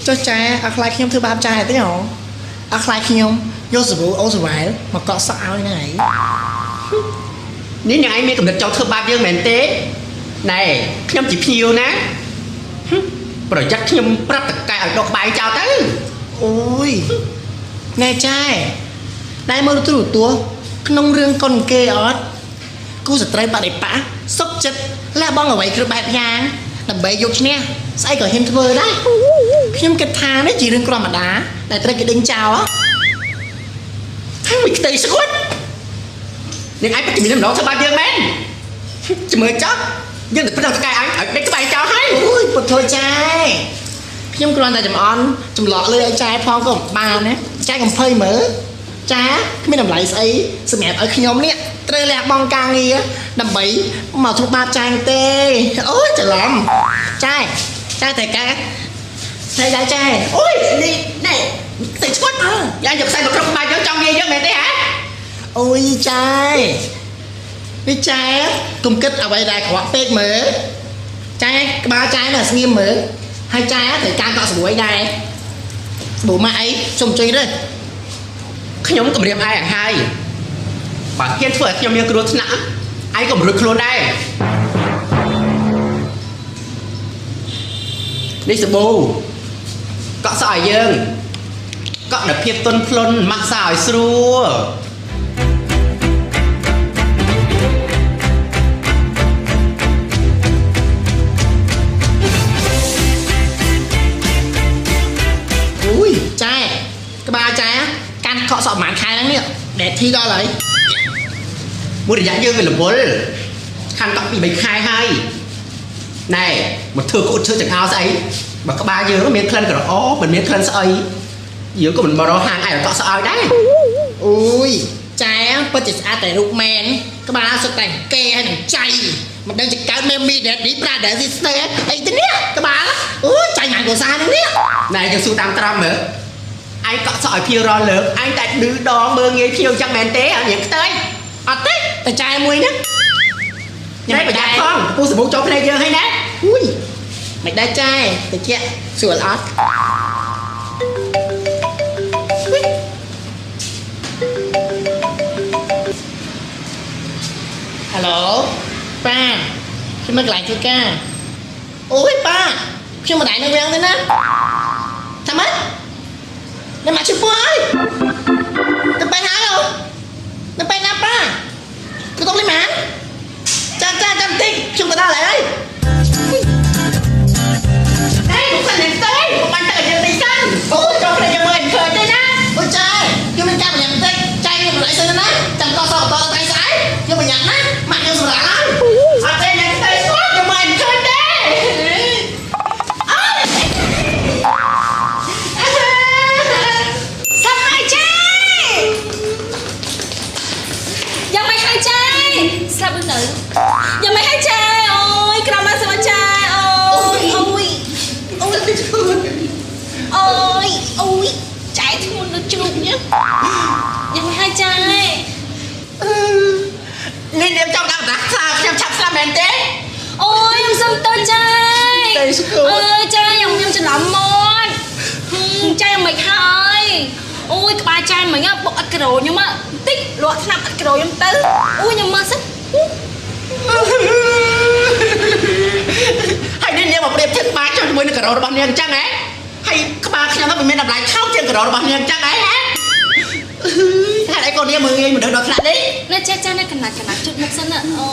ចុះចែអត់ខ្លាចខ្ញុំធ្វើបាបចែទេហ៎អត់ខ្លាចខ្ញុំយកសាប៊ូអូសវ៉ែលមកកក់សក់ឲ្យណាអីនេះអ្នកឯងមានកំណត់ចង់ធ្វើបាបយើងមែនទេណែខ្ញុំជាភ្ញៀវណាប្រយ័ត្នខ្ញុំប្រាប់តកែឲ្យដកក្បែរចោលទៅអូយណែចែណែមើលទូរទស្សន៍ក្នុងរឿងកុនគេអត់គូស្ត្រីបដិបៈសុខចិត្តលះបង់អ្វីគ្រប់បែបយ៉ាងដើម្បីយកឈ្នះស្អីក៏ហ៊ានធ្វើដែរខ្ញុំគិតថានេះជារឿងធម្មតាដែលត្រូវគេដេញចោលហើយមួយខ្ទៃស្គួតនាងឯងពិតជាមានម្ដងធ្វើបាបយើងមែនជំរឿចោះយើងទៅប្តឹងតកែឲ្យដេញក្បែរចោលហើយអូយពុទ្ធចែខ្ញុំគ្រាន់តែចំអន់ចម្លក់លើឲ្យចែផងក៏មិនបានណាចែកំភៃមើលចាគ្មានតម្លៃស្អីសម្រាប់ឲ្យខ្ញុំនេះត្រូវលះបង់ការងារដើម្បីមកធ្វើបាបចែទេអូយច្រឡំចែចែតែការស្អីដែរចែអូយនេះណែទៅឈួតយ៉ាងយកខ្សែមកក្រុមបាច់យើងចង់និយាយយើងមែនទេហ៎អូយចែនេះចែកុំគិតអ្វីដែលក្រក់ពេកមើលចែក្បាលចែនៅស្ងៀមមើលហើយចែត្រូវការកក់ស្រួយដែរស្បូម៉ាក់អីសុំជួយរើខ្ញុំគម្រាមឯងហើយបើហ៊ានធ្វើឲ្យខ្ញុំមានគ្រោះថ្នាក់ឯងក៏មិនរួចខ្លួនដែរនេះសាប៊ូកក់សក់ឲ្យយើង កក់ដោយភាពទន់ភ្លន់ម៉ាក់សាឲ្យស្រួលអូយចែក្បាលចែកាន់កក់សក់ប្រហែលខែហ្នឹងនេះដែលធីដល់ហើយមួយរយៈយើងវារវល់ខាន់កក់ពី3ខែហើយណែមកធ្វើក្អួតឈើចង្អោស្អីបើក្បាលយើងមានក្លិនក្រអូបមិនមានក្លិនស្អីយើងក៏មិនមករកហាងឯងកក់ស្អោយដែរអូយចែពិតជាស្អាតតែរូបមែនក្បាលសុទ្ធតែគេហើយនឹងចៃមិនដឹងជាកើតមេមីដែលឌីប្រាដែលស៊ីស្ទើអីទៅនេះក្បាលអូយចៃម៉ានកូសាហ្នឹងនេះណែយើងស៊ូតាមត្រង់មើលឯងកក់សក់ឲ្យភៀវរលើកឯងតែឌឺដងមើងងាយភៀវចឹងមែនទេអត់ញ៉ាំខ្ទើយអត់ទេតែចែមួយហ្នឹងញ៉ាំប្រយ័ត្នផងពូសមុខចូលភ្នែកយើងហើយណាអុយមិនដែរចែតិចស្រួលអត់ហៅឡូប៉ាខ្ញុំមកកន្លែងធ្វើការអូយប៉ាខ្ញុំមិនដែរនៅវាំងទេណាថាម៉េចនៅមកជិះពោះហើយទៅបែរហើយអូនៅបែរណាប៉ាគឺតុកលីម៉ានចាំចាំចាំតិចខ្ញុំទៅដល់ហើយអេខ្ញុំសិនទៅខ្ញុំបានទៅយើងតិចសិនអូចូលគ្នាយើងមើលឃើញទេណាអូចែខ្ញុំមានការប្រញាប់តិចចែខ្ញុំមិនអីសិនណាចាំកសតតថ្ងៃស្អែកខ្ញុំប្រញាប់ណាម៉ាក់ខ្ញុំសម្រាប់ហើយអត់ទេនឹងទៅស្គាល់ខ្ញុំមិនឃើញទេអើសាប់ហើយចែយ៉ាងមិនហើយចែស្លាប់ឬនៅយ៉ាងមិនហើយចែអូយក្រមមកស្មាចែអូយអូយអូយអូយអូយចែធ្ងន់ដូចជ្រូកនេះយ៉ាងមិនហើយចែនេះនាងចង់ដាក់ដាស់ខ្លាខ្ញុំឆាប់ស្លាប់មែនទេអូយខ្ញុំសុំទៅចែអើចែខ្ញុំច្រឡំមាត់ចែមិនហើយអូយក្បាលចែមិញបុកអត់ក្រូខ្ញុំបន្តិចលក់ថ្នាំអត់ក្រូខ្ញុំទៅអូយខ្ញុំមើលសិនហើយនេះនាងមកប្រៀបធៀបក្បាលខ្ញុំជាមួយនឹងក្រូរបស់នាងអញ្ចឹងហ៎ហើយក្បាលខ្ញុំហ្នឹងវាមានតម្លៃថោកជាងក្រូរបស់នាងអញ្ចឹងហ៎ហេតុអីក៏នាងមើលងាយមនុស្សដល់ថ្នាក់នេះនៅចេះចាស់នៅកណាត់កណាត់ជុតមុខសិនណាអូ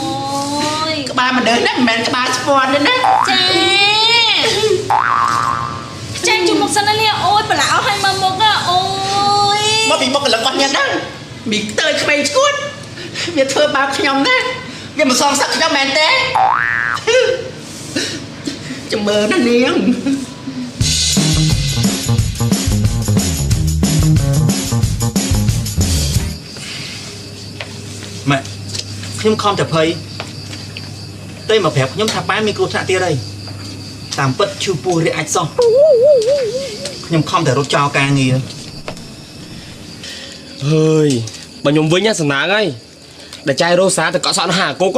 យក្បាលមនុស្សណាមិនមែនក្បាលស្ពាន់ទេណាចាចាជុតមុខសិនណានេះអូយប្រឡាក់អស់ហើយមើលមុខអូយមកពីមុខកលឹករបស់នាងហ្នឹងមីខ្ទើយក្មេងឈួតវាធ្វើបាបខ្ញុំណាវាមិនសងសឹកខ្ញុំមែនទេចាំមើលណានាងម៉ាក់ខ្ញុំខំតែភ័យតែមកប្រាប់ខ្ញុំថាប៉ាមានគ្រោះថ្នាក់ទៀតហើយតាមពិតឈឺពោះរាកអាចសោះខ្ញុំខំតែរត់ចោលការងារហើយបើខ្ញុំវិញសំណាងហើយដែលចែរ៉ូសាទៅកក់សក់ហាកុក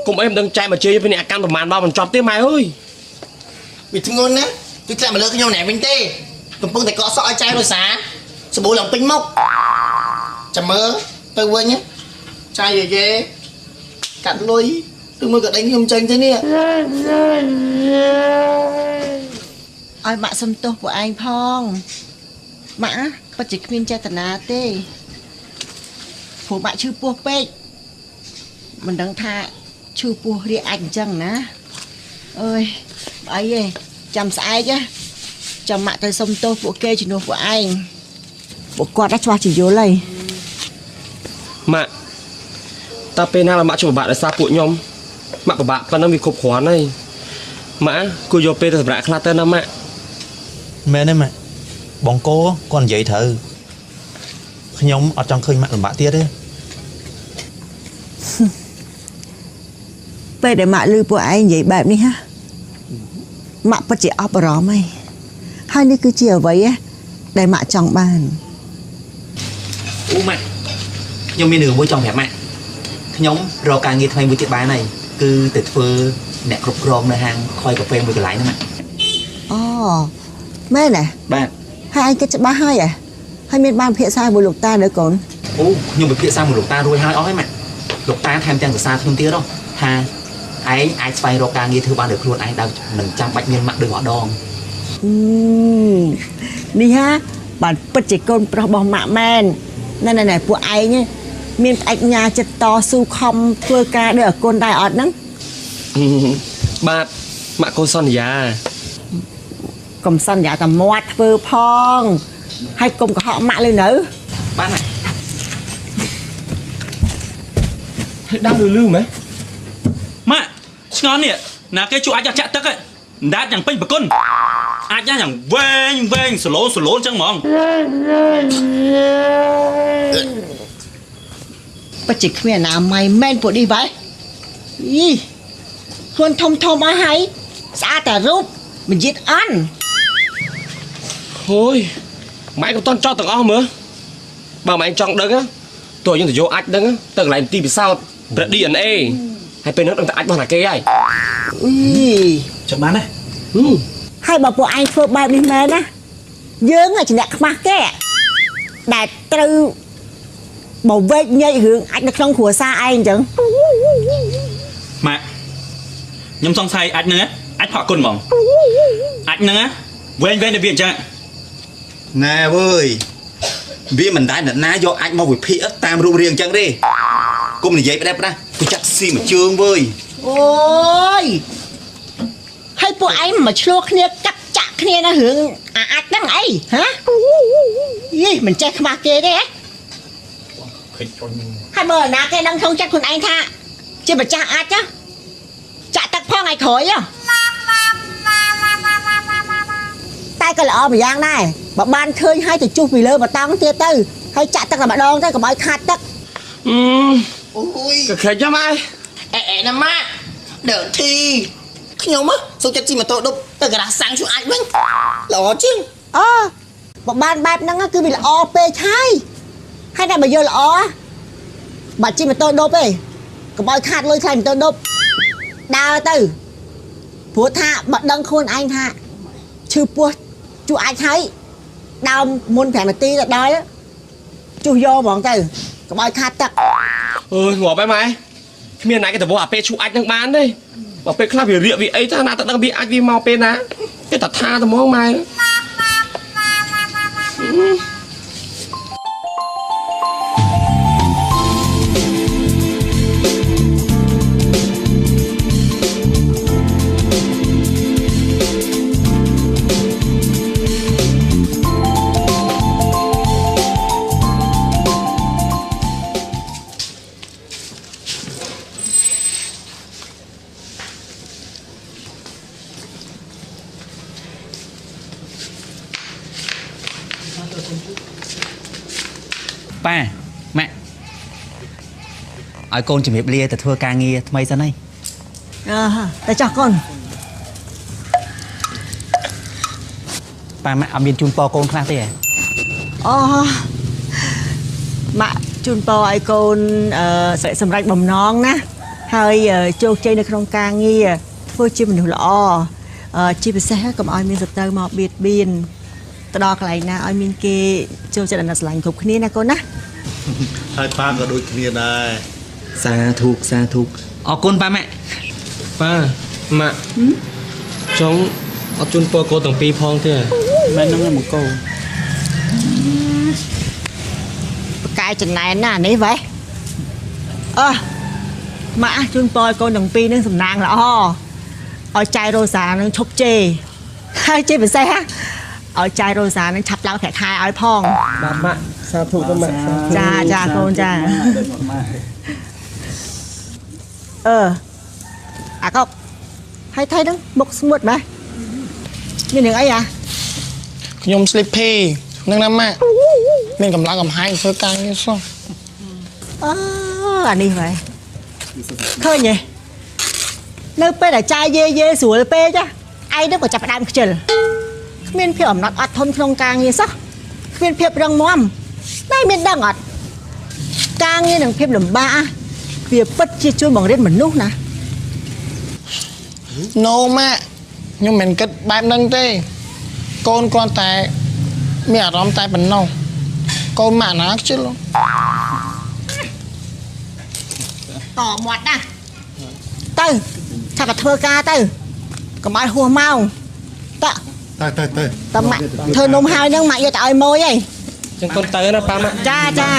កុំអីមិនដឹងចែមកជ័យពីអ្នកកម្មប្រមាណមកមិនចប់ទេម៉ែអើយវាធ្ងន់ណាស់គឺធ្លាក់មកលើខ្ញុំណែវិញទេកំពុងតែកក់សក់ឲ្យចែរ៉ូសាសបូរឡើងពេញមុខចាំមើលទៅវិញចែយេយេកាត់លុយឬមួយក៏ដេញខ្ញុំចេញទៅនេះឲ្យម៉ាក់សុំទោសពួកឯងផងម៉ាក់ពិតជាគ្មានចេតនាទេព្រោះម៉ាក់ឈឺពោះពេកមិនដឹងថាឈឺពោះរាកអាចអញ្ចឹងណាអើយអីទេចាំស្អែកណាចាំម៉ាក់ទៅសុំទោសពួកគេជំនួសពួកឯងពួកគាត់ច្បាស់ជាយល់ហើយម៉ាក់តើពេលណាម៉ាក់ជួបពិបាកដោយសារពួកខ្ញុំម៉ាក់ពិបាកប៉ុណ្ណឹងវាគ្រប់គ្រាន់ហើយម៉ាក់គួរយកពេលទៅសម្រាប់ខ្លះទៅណាម៉ាក់មែនទេម៉ាក់បងកោគាត់និយាយត្រូវខ្ញុំអត់ចង់ឃើញម៉ាក់លំបាកទៀតទេពេលដែលម៉ាក់ឮពួកឯងនិយាយបែបនេះហ่ะម៉ាក់ពិតជាអប់អារម្មណ៍ហើយនេះគឺជាអ្វីដែលម៉ាក់ចង់បានអូម៉ាក់ខ្ញុំមានរឿងមួយចង់ប្រាប់ម៉ាក់ខ្ញុំរកការងារថ្មីមួយទៀតបានហើយគឺទៅធ្វើអ្នកគ្រប់គ្រងនៅហាងខ្វៃកាហ្វេមួយកន្លែងហ្នឹងម៉ាក់អូមែនទេបាទហើយឯងគិតច្បាស់ហើយហ៎ហើយមានបានពិភាក្សាមួយលោកតានៅកូនអូខ្ញុំពិភាក្សាមួយលោកតារួចហើយអស់ហើយម៉ាក់លោកតាថែមទាំងសរសើរខ្ញុំទៀតហ៎ថាឯងអាចស្វែងរកការងារធ្វើបានដោយខ្លួនឯងដោយមិនចាំបាច់មានម៉ាក់ដូចម្ដងនេះហា បានពិតជាកូនប្រុសរបស់ម៉ាក់មែនណែណែណែពួកឯងមានបញ្ញាចិត្តតស៊ូខំធ្វើការដោយអគុណដែរអត់ហ្នឹងបាទម៉ាក់កូនសន្យាកុំសន្យាតែមាត់ធ្វើផងហើយកុំកុហកម៉ាក់លើនៅបានហើយហើយដើរលឺលឺម៉េចម៉ាក់ឆ្ងល់នេះណាគេជួយអាចចាក់ទឹកឯងដាច់យ៉ាងពេញប្រគុណអាចយ៉ាងវែងវែងសឡូនសឡូនចឹងហ្មងពិតជាគ្មានអនាម័យមែនពួកនេះវ៉ៃយីខ្លួនធំធំអស់ហើយស្អាតតែរូបមិនយិតអន់ហូយម៉ែក៏តន់ចោតទាំងអស់មើលបើម៉ែចង់ដឹងតើយើងទៅយកអាចដឹងទៅកន្លែងទីពិសោធន៍ប្រ DNA ហើយពេលនោះដឹងតែអាចរបស់ណាគេហើយអីចាំបានណាហើយបើពួកឯងធ្វើបែបនេះមែនណាយើងជាអ្នកខ្មាស់គេដែលត្រូវបើវែកញែករឿងអាចនៅក្នុងគ្រួសារឯងអញ្ចឹងម៉ាក់ខ្ញុំសង្ស័យអាចហ្នឹងអាចផកគុណហ្មងអាចហ្នឹងវែងវែងទៅវាអញ្ចឹងណែវើយវាមិនដែលអ្នកណាយកអាចមកវិភាគតាមរូបរាងអញ្ចឹងទេគុំនិយាយផ្ដេសផ្ដាស់ទៅចាក់ស៊ីមួយជើងវើយអូយហើយពួកឯងមកឆ្លោះគ្នាកាត់ចាក់គ្នាណារឿងអាអាចហ្នឹងអីហ៎យីមិនចេះខ្មាស់គេទេហ៎ហើយបើណាគេដឹងក្នុងចិត្តខ្លួនឯងថាជាម្ចាស់អាចចាក់ទឹកផងឲ្យក្រោយតែក៏ល្អម្យ៉ាងដែរបើបានឃើញហើយទៅជុះពីលើបតង់ទៀតទៅហើយចាក់ទឹកតែម្ដងទៅកុំឲ្យខាតទឹកអូយក៏ខ្លាចចឹងម៉ែអេអេណាម៉ាក់ដើធីខ្ញុំសុខចិត្តជិះម៉ូតូឌុបទៅការ៉ាសាំងជួយអាចវិញល្អជាងអូបើបានបែបហ្នឹងគឺវាល្អពេកហើយហើយតែបើយកល្អបើជិះម៉ូតូឌុបទេកុំឲ្យខាតលុយថ្លៃម៉ូតូឌុបដើរទៅព្រោះថាបើដឹងខ្លួនឯងថាឈឺពោះជួអាចហើយដើមមុន5នាទីទៅដល់ជុះយកហ្មងទៅកុំឲ្យខាតទឹកអើយងាប់ហើយម៉ែគ្មានណាគេទៅវោះអាពេលឈូអាចនឹងបានទេបើពេលខ្លះវារៀកវាអីថាណាទៅដឹងវាអាចវាមកពេលណាគេតែថាតែហ្មងម៉ែប៉ាម៉ាក់ឲ្យកូនជំរាបលាទៅធ្វើការងារថ្មីសិនហើយអើតែចោះកូនប៉ាម៉ាក់អត់មានជូនពរកូនខ្លះទេហ៎អូម៉ាក់ជូនពរឲ្យកូនសម្រេចបំណងណាហើយជោគជ័យនៅក្នុងការងារធ្វើជាមនុស្សល្អជាពិសេសកុំឲ្យមានសត្រូវមកបៀតបៀនទៅដល់កន្លែងណាឲ្យមានគេចូលចិត្តអាណិតស្រឡាញ់គ្រប់គ្នាណាកូនណាហើយប៉ាក៏ដូចគ្នាដែរសាធុសាធុអរគុណប៉ាម៉ាក់ប៉ាម៉ាក់ចង់អត់ជូនពរកូនទាំងពីរផងទេមែនហ្នឹងឯងមកកូនបកែចំណែនណានេះវ៉េអើម៉ាក់ជូនពរកូនទាំងពីរនឹងសំណាងល្អឲ្យចៃរ៉ូសានឹងឈប់ជេរហើយជេរពិសេសហ่ะឲ្យចៃរ៉ូសានឹងឆាប់ឡើងប្រាក់ខែឲ្យផងបាទម៉ាក់សាធុទៅម៉ាក់ចាចាកូនចាអឺអាកុកហើយថៃហ្នឹងមុខស្ងួតម៉េះមានរឿងអីអាខ្ញុំ sleepy នឹងណាម៉ាក់មានកម្លាំងកំហែងធ្វើការងារសោះអូអានេះហ្វេឃើញទេនៅពេលដែលចាយយេយេស្រួលពេកចាឯងនឹងក៏ចាប់ផ្ដើមខ្ជិលគ្មានភាពអំណត់អត់ធន់ក្នុងការងារសោះគ្មានភាពរឹងមាំតែមានដឹងអត់ការងារនឹងភាពលំបាកវាពិតជាជួយបង្រៀនមនុស្សណា No ម៉ាក់ខ្ញុំមិនគិតបែបហ្នឹងទេកូនគ្រាន់តែមានអារម្មណ៍តែប៉ុណ្ណោះកូនម៉ាក់ណាខ្ជិលតមាត់ណាទៅថាក៏ធ្វើការទៅកុំឲ្យហួសម៉ោងត ទៅទៅទៅ តម៉ាក់ធ្វើនំហើយហ្នឹងម៉ាក់យកទៅឲ្យម៉ួយហី ចឹងកូនទៅណាប៉ាម៉ាក់ ចាចា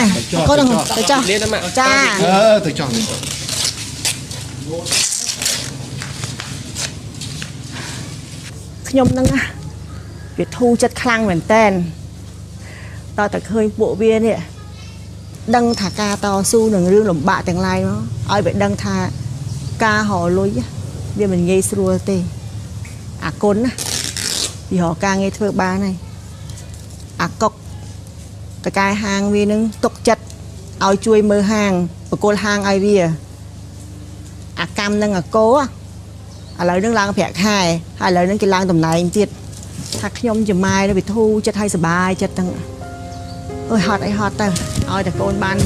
កូនទៅចុះចា អឺទៅចុះ ខ្ញុំហ្នឹងណាវាធូរចិត្តខ្លាំងមែនតែនតើតែឃើញពួកវានេះដឹងថាការតស៊ូនឹងរឿងលំបាកទាំងឡាយមកឲ្យវាដឹងថាការរកលុយវាមិនងាយស្រួលទេអាគុណណាវារកការងារធ្វើបានហើយអាកុកតកែហាងវានឹងទុកចិត្តឲ្យជួយមើលហាងបកគលហាងឲ្យវាអាកម្មនឹងអាកោឥឡូវនឹងឡើងប្រាក់ខែហើយឥឡូវនឹងគេឡើងតំណែងទៀតថាខ្ញុំជាម៉ែនៅវិធូចិត្តឲ្យសบายចិត្តទាំងអើយហត់អីហត់ទៅឲ្យតែកូនបាន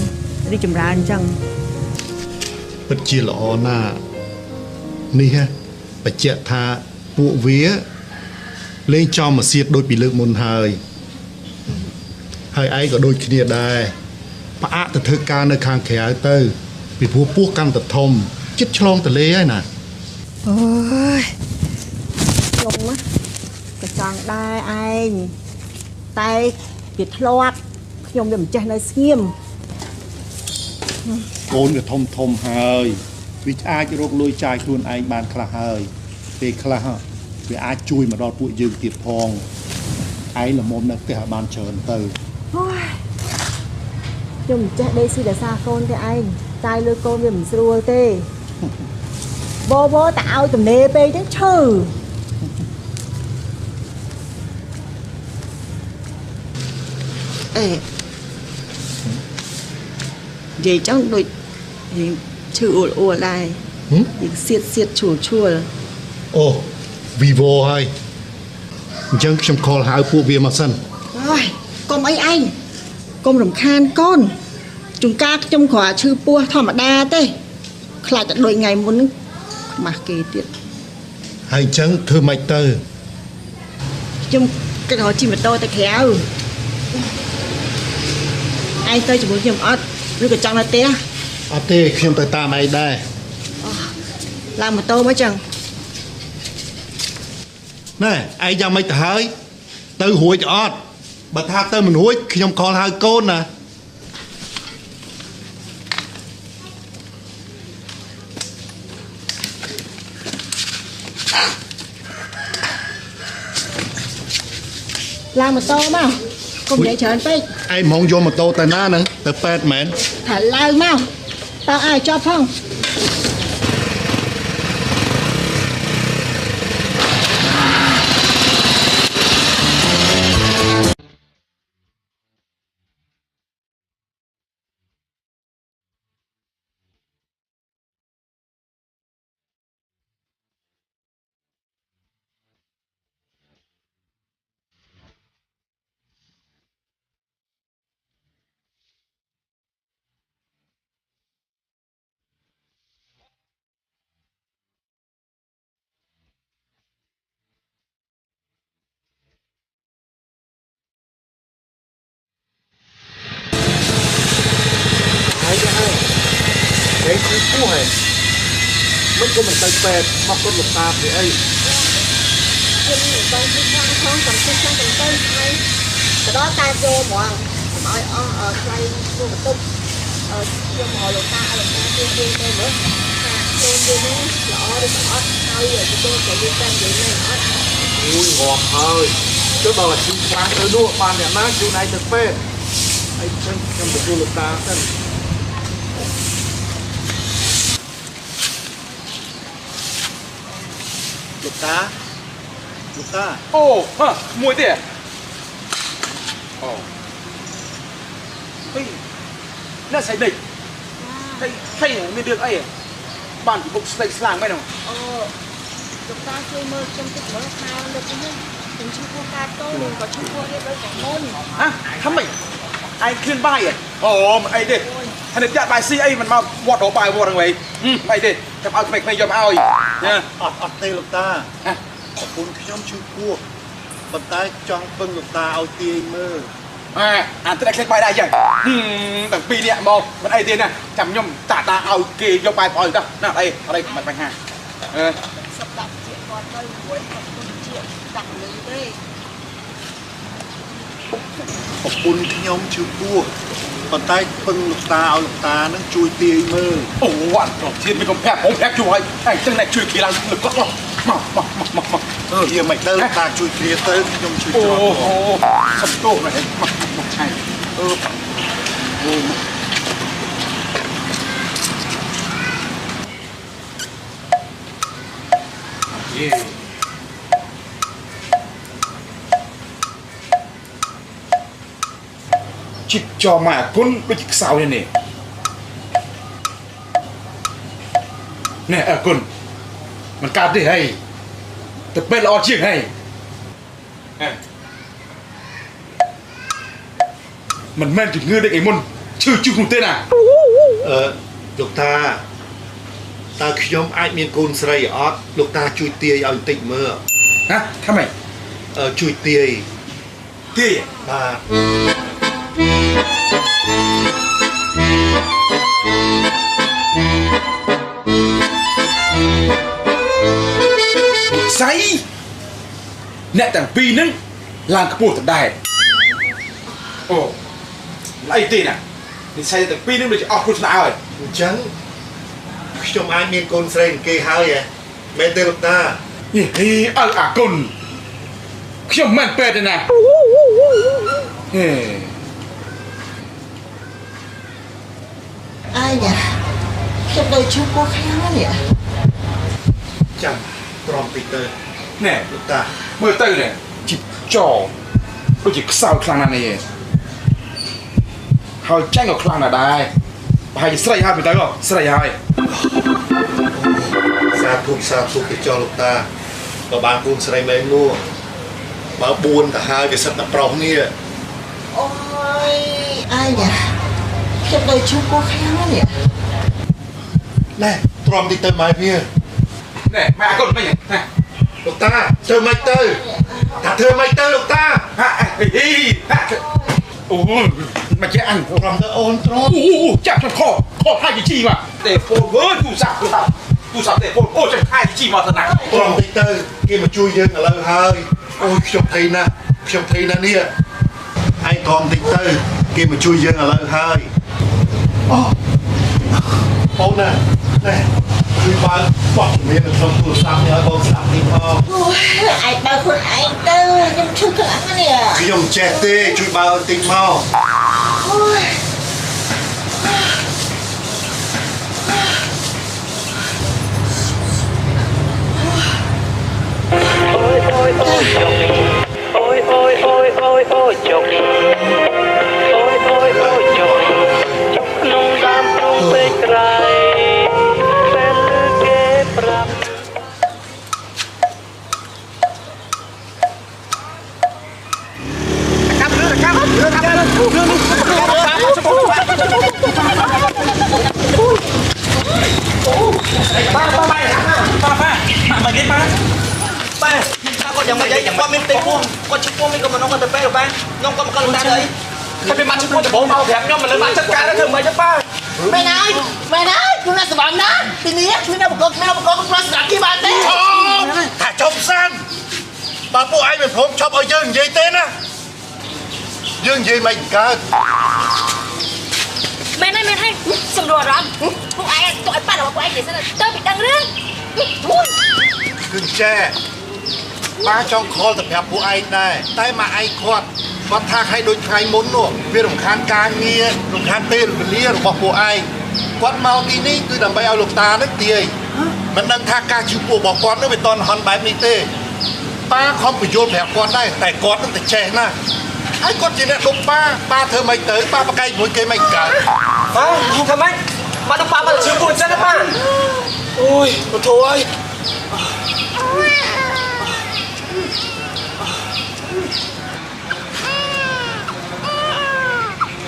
រីកចម្រើនអញ្ចឹង ពិតជាល្អណាស់នេះហ៎បញ្ជាក់ថាពួកវាលេងចំមកសៀតដូចពីលើកមុនហើយហើយឯងក៏ដូចគ្នាដែរផ្អាកទៅធ្វើការនៅខាងក្រៅទៅពីព្រោះពោះកាន់តែធំចិត្តឆ្លងទលេហើយណា អូយខ្ញុំណាក៏ចង់ដែរឯងតែវាធ្លាប់ខ្ញុំវាមិនចេះនៅស្ងៀមក ូនវាធំធំហើយវាអាចរកលុយចាយខ្លួនឯងបានខ្លះហើយពេលខ្លះវាអាចជួយមកដល់ពួកយើងទៀតផងឯងល្មមនៅផ្ទះឲ្យបានច្រើនទៅ អូយខ្ញុំមិនចេះដេកស៊ីដោយសារកូនទេឯងចាយលើកូនវាមិនស្រួលទេបបតែឲ្យទំនេរពេកហ្នឹងឈឺអេនិយាយចឹងដូចយើងឈឺអួលអួលដែរយើងសៀតសៀតឈួលឈួល អូ Vivo ហើយអញ្ចឹងខ្ញុំខលហៅពួកវាមកសិន អូយកុំអីឯងកុំរំខានកូនជួនកាលខ្ញុំគ្រាន់ឈឺពោះធម្មតាទេខ្លាចតែដូចថ្ងៃមុនហ្នឹងខ្មាស់គេទៀត ហើយអញ្ចឹងធ្វើម៉េចទៅ ខ្ញុំគិតរកជិះម៉ូតូទៅក្រៅឯងទៅជាមួយខ្ញុំអត់ឬក៏ចង់នៅផ្ទះ អត់ទេខ្ញុំទៅតាមឯងដែរ ឡើងម៉ូតូមកចឹង ណែឯងយ៉ាងម៉េចទៅហើយទៅរួចអត់បើថាទៅមិនរួចខ្ញុំខលហៅកូនណា ឡើងម៉ូតូមកកុំនិយាយច្រើនពេក ឯងហ្មងយកម៉ូតូទៅណាហ្នឹងទៅពេទ្យមែន ថាឡើងមកតើឲ្យចប់ផង គេគឺពោះហ៎មិនក៏មិនទៅពេទ្យមកគាត់លោកតាពីអី ខ្ញុំមិនទៅគឺខ្លាំងផងសំជិះខ្លាំងទៅទៅហើយទៅដល់តែចូលហ្មងកុំឲ្យអស់ថ្លៃធ្វើបន្ទប់ខ្ញុំមកលោកតាឲ្យលោកតាជួយយើងទៅមើលថាខ្លួនយើងហ្នឹងល្អឬក៏អត់ហើយទទួលក៏យើងតែនិយាយមែនអត់ អូយងាប់ហើយចុះដល់តែឈឺខ្លាំងទៅនោះបានអ្នកណាជួនឯងទៅពេទ្យហើយខ្ញុំទទួលលោកតាសិន លោកតាលោកតា អូហ៎មួយទៀតអូហេអ្នកស្រីដេកហេហេមានរឿងអីបានពីបុកស្លេកស្លាងមែនហ្នឹង អូលោកតាជួយមើលខ្ញុំតិចមើលថាលើកនេះខ្ញុំឈឺពោះកាតូនក៏ឈឺពោះរៀបដូចតែមុន ហ៎ធ្វើម៉េចឯងឃ្លានបាយអូមិនអីទេហើយនេះចាក់បាយស៊ីអីមិនមកវត្តរកបាយវត្តហ្នឹងវិញមិនអីទេចាំឲ្យក្មេងៗយកមកឲ្យណាអត់អត់ទេលោកតាប្រពន្ធខ្ញុំឈឺពោះប៉ុន្តែចង់ពឹងលោកតាឲ្យទាញមើល អាត្រេកឃ្លានបាយដែរអញ្ចឹងទាំងពីរនាក់មកមិនអីទេណាចាំខ្ញុំតាតាឲ្យគេយកបាយឲ្យទៅណាអីអត់អីមិនបញ្ហា សប្តាហ៍ជាគាត់ទៅមួយគាត់គុំជា ដាក់លឺទេ ប្រពន្ធខ្ញុំឈឺពោះប៉ុន្តែពឹងលោកតាឲ្យលោកតានឹងជួយទាយមើល អូអត់ប្រធានមានកុំប្រាប់បងប្រាប់ជួយឲ្យតែអញ្ចឹងអ្នកជួយគេឡើងលើគាត់មកមកមកមកមក យាមិនទៅលោកតាជួយគ្រាទៅខ្ញុំជួយ ច្រត់អូសំទោសណាស់មកមកឆៃអឺអូយេជីបចមកអាគុណដូចជាខ្សោយនេះនេះអាគុណមិនកើតទេហីទៅពេទ្យល្អជាងហីមិនមែនជំងឺដូចឯមុនឈឺជឹះនោះទេណា អឺលោកតាតើខ្ញុំអាចមានកូនស្រីអត់លោកតាជួយទាយឲ្យបន្តិចមើល ណាថាម៉េច ជួយទាយទាយ បាទ ស័យអ្នកទាំងពីរហ្នឹងឡើងខ្ពស់ដដែលអូអីទេណានិស័យទាំងពីរហ្នឹងដូចជាអស់គ្រោះថ្នាក់ហើយ អញ្ចឹងខ្ញុំអាចមានកូនស្រីនឹងគេហើយហ៎មែនទេលោកតា ហេអើអាគុណខ្ញុំមិនពេទ្យទេណាហេ អាយ៉ាខ្ញុំដូចឈឺពោះខ្លាំងណាស់នេះ ចាំទ្រាំតិចទៅ ណែ លោកតា មើលទៅនេះជីបចដូចជាខ្សោយខ្លាំងណាស់នេះហើយចាញ់ក៏ខ្លាំងណាស់ដែរប្រហែលជាស្រីហើយមើលទៅស្រីហើយ សាធុសាធុទៅចោលលោកតាបើបានកូនស្រីមែននោះបើ4ទៅហើយវាសិតតែប្រុសនេះ អូយអាយ៉ាខ្ញុំដូចឈឺពោះខ្លាំងណាស់នេះ ណែទ្រាំតិចទៅម៉ែវា ណែម៉ែអាគុណមិនណា លោកតាធ្វើម៉េចទៅតាធ្វើម៉េចទៅលោកតា ហាហីហាអូមកចេះអញ ទ្រាំទៅអូនទ្រាំ អូចាប់ខ្ញុំខខហើយជីមកទេហ្វូនវើទូរស័ព្ទទូរស័ព្ទទូរស័ព្ទទេហ្វូនអូចាំខែជីមកទៅណា ទ្រាំតិចទៅគេមកជួយយើងឥឡូវហើយអូយខ្ញុំភ័យណាស់ខ្ញុំភ័យណាស់នេះឯងទ្រាំតិចទៅគេមកជួយយើងឥឡូវហើយអូអូនណាណែជួយបើកបោះជំនាញនៅក្នុងទូរស័ព្ទនេះឲ្យបងស្ដាប់នេះផង អូយឯងបើខ្លួនឯងទៅខ្ញុំឈឺខ្លាំងណាស់នេះ ខ្ញុំចេះទេជួយបើកតិចមក អូយអូយអូយអូយចុកអូយអូយអូយអូយអូយចុកអូយអូយអូយចុកចុកក្នុងដើមទ្រូងពេកក្រៃពេលគេប្រាប់ កាប់រឿងកាប់រឿងកាប់រឿងនេះ ប៉ាប៉ាប៉ាប៉ាប៉ាមកគេប៉ា ប៉ាគាត់យ៉ាងម៉េចអីគាត់មានទេពោះគាត់ឈឺពោះមានក៏មិនគាត់ទៅពេទ្យប៉ាខ្ញុំក៏មកគាត់តាទៅអី តែពេលមកឈឺពោះដំបូងមកប្រាប់ខ្ញុំមិនលើមកចិត្តការធ្វើម៉េចទេប៉ា មែនហើយមែនហើយខ្ញុំណាស់សម្រាប់ណាទីនេះគ្មានឧបករណ៍គ្មានឧបករណ៍ខ្ញុំសម្រាប់គេបានទេ ថាចប់សានបើពួកឯងមិនព្រមឈប់ឲ្យយើងនិយាយទេណាយើងនិយាយមិនកើត មែនហើយមែនហើយសម្រួលអារម្មណ៍ពួកឯងទុកឲ្យប៉ារបស់ពួកឯងនិយាយសិនទៅពីដឹងរឿង គឺចេះប៉ាចង់ខលទៅប្រាប់ពួកឯងដែរតែម៉ាក់ឯងគាត់គាត់ថាឲ្យដូចថ្ងៃមុននោះវារំខានការងាររំខានពេលវេលារបស់ពួកឯងគាត់មកទីនេះគឺដើម្បីឲ្យលោកតានឹងទាយមិនដឹងថាការជឿពួករបស់គាត់នឹងវាតន់ហន់បែបនេះទេប៉ាខំបញ្យល់ប្រាប់គាត់ដែរតែគាត់នឹងតែចេះណាហើយគាត់ជាអ្នកដុំប៉ាប៉ាធ្វើម៉េចទៅប៉ាប្រកែកមួយគេមិនកើត ប៉ាធ្វើម៉េចប៉ាដល់ប៉ាមកជឿពួកអញ្ចឹងណាប៉ាអូយបធោអើយ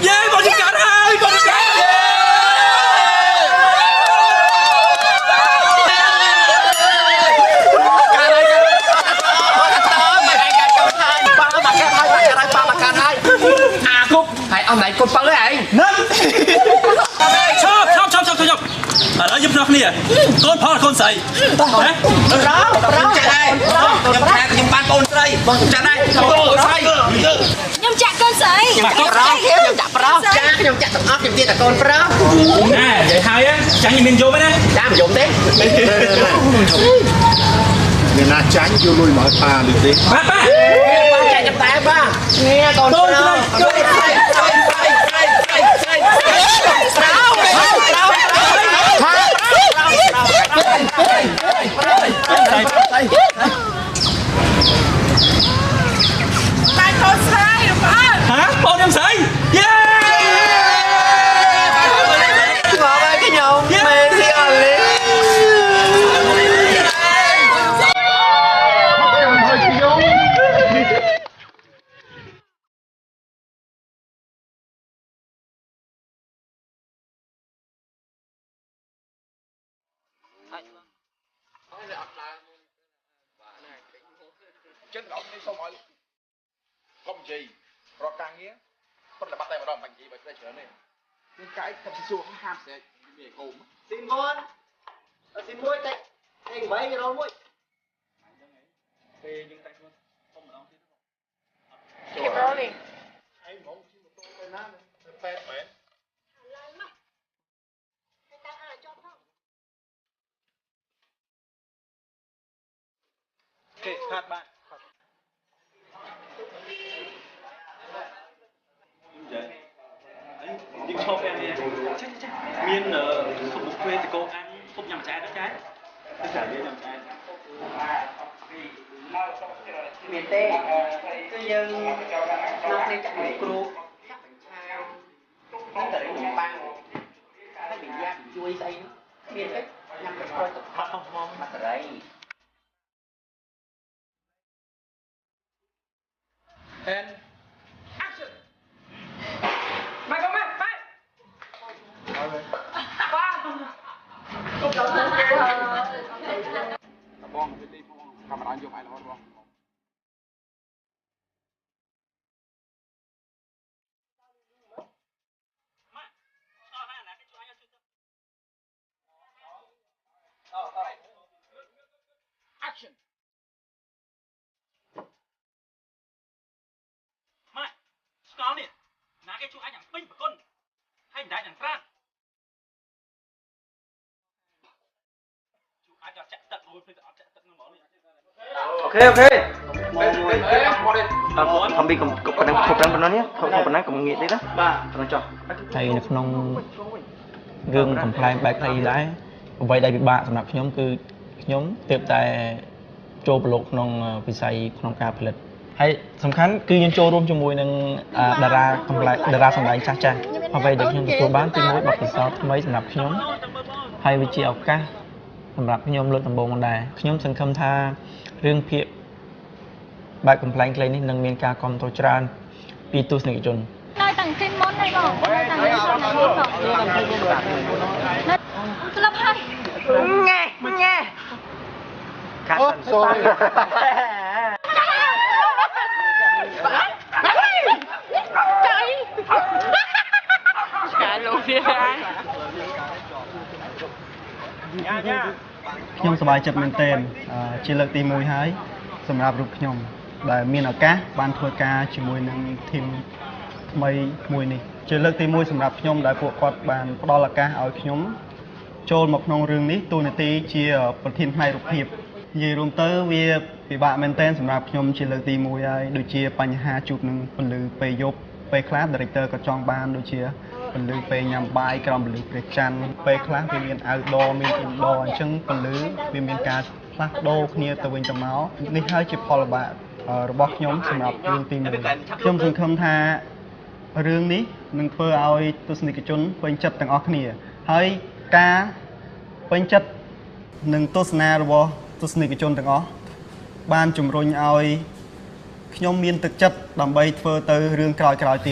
យេបងជិះកើតហើយបងជិះកើតអាគប់ហើយអស់ណៃកូនប៉ៅហើយឯង នឹងឈប់ឈប់ឈប់ឈប់ឈប់ឥឡូវ យើងភ្នោះគ្នាកូនផលកូនស្រីតោះណាប្រោខ្ញុំចាក់ដែរខ្ញុំថាខ្ញុំបានបងស្រីបងខ្ញុំចាក់ដែរកូនស្រីខ្ញុំចាក់កូនស្រីខ្ញុំចាក់ប្រុសចាខ្ញុំចាក់ទាំងអស់ខ្ញុំទៀតតែកូនប្រុសណែនិយាយហើយចាញ់មានយំទេណាចាមិនយំទេមានណាចាញ់យកលុយមកឲ្យប៉ាលឺទេប៉ាប៉ាប៉ាចាញ់តែប៉ានេះកូនប្រុសកូនស្រីស្រីស្រីស្រីស្រីស្រីប្រោប្រោតែកូនស្រីប៉ាហាបងខ្ញុំស្រីយេមកហើយខ្ញុំមេស៊ីអលីចឹងដល់នេះសូមឲ្យកុំនិយាយរកការងារប្រតិបត្តិតែម្ដងបាញ់និយាយបើស្ដីច្រើនទេយើងកាយតែសួរហាមស្រែកមានអីកុំស៊ី1ស៊ី1តែ8រល1ពេលយើងតែខ្លួនធំម្ដងទៀត Keep rolling ឯងហ្មងជិះម៉ូតូទៅណាទៅពេទ្យមែនឡើងមកទៅតាំងឲ្យជាប់ផងគេខាត់បាទយើងឈប់យ៉ាងនេះចាចាមានស៊ុបបុកពេតកោអាំងស៊ុបញ៉ាំចែទៅចែទៅចែញ៉ាំចែមានទេគឺយើងនាំគ្នាចាក់គ្រូចាក់បញ្ឆាវនឹងតែរឿងបាំងហើយវិញ្ញាជួយស្អីមានទេញ៉ាំទឹកក្រូចទឹកផាត់ផងហ្មងបាក់តរី And action មកកុំមកបែប៉ាកុំដល់បងទៅទីផងកាមេរ៉ាយកឯងរហូតបង Action ម៉ាក់ស្កល់នេះណាគេជួយអញយ៉ាងពេញប្រគុណហើយមិនដែរយ៉ាងត្រាំជួយអញអត់ចាក់ទឹកមួយភ្លេចអត់ចាក់ទឹកនឹងហ្មងនេះអូខេអូខេមួយធំពីកុំប៉ុណ្ណឹងប៉ុណ្ណឹងនេះធំប៉ុណ្ណឹងកុំងាកទេណាបាទប៉ុណ្ណឹងចុះហើយនៅក្នុងរឿងកំប្លែងបែបខ្លីដែរអ្វីដែលពិបាកសម្រាប់ខ្ញុំគឺខ្ញុំទើបតែចូលប្រឡូកក្នុងវិស័យក្នុងការផលិតហើយសំខាន់គឺយើងចូលរួមជាមួយនឹងតារាកំប្លែងតារាសម្ដែងចាស់ចាស់អ្វីដែលខ្ញុំទទួលបានទីមួយបទពិសោធន៍ថ្មីសម្រាប់ខ្ញុំហើយវាជាឱកាសសម្រាប់ខ្ញុំលើកដំបូងដែរខ្ញុំសង្ឃឹមថារឿងភាគបែបកំប្លែងខ្លីនេះនឹងមានការគាំទ្រច្រើនពីទស្សនិកជននៅតាំងពីមុនហើយបងនៅតាំងពីមុនបងស្លាប់ហើយង៉េង៉េកាត់សូរីចៃឆ្កែលោកវាខ្ញុំសប្បាយចិត្តមែនទែនជាលើកទី1ហើយសម្រាប់រូបខ្ញុំដែលមានឱកាសបានធ្វើការជាមួយនឹងធីមថ្មីមួយនេះជាលើកទី1សម្រាប់ខ្ញុំដែលពួកគាត់បានផ្ដល់ឱកាសឲ្យខ្ញុំចូលមកក្នុងរឿងនេះតួនាទីជាប្រធានផ្នែករូបភាពនិយាយរួមទៅវាពិបាកមែនទែនសម្រាប់ខ្ញុំជាលើកទី1ហើយដូចជាបញ្ហាជួបនឹងពន្លឺពេលយប់ពេលខ្លះ director ក៏ចង់បានដូចជាពន្លឺពេលញ៉ាំបាយក្រោមពន្លឺព្រះច័ន្ទពេលខ្លះវាមាន outdoor មាន indoor អញ្ចឹងពន្លឺវាមានការផ្លាស់ប្ដូរគ្នាទៅវិញទៅមកនេះហើយជាផលលំបាករបស់ខ្ញុំសម្រាប់រឿងទី1ខ្ញុំសង្ឃឹមថារឿងនេះនឹងធ្វើឲ្យទស្សនិកជនពេញចិត្តទាំងអស់គ្នាហើយការពេញចិត្តនឹងទស្សនារបស់ទស្សនិកជនទាំងអស់បានជំរុញឲ្យខ្ញុំមានទឹកចិត្តដើម្បីធ្វើទៅរឿងក្រោយៗទៀត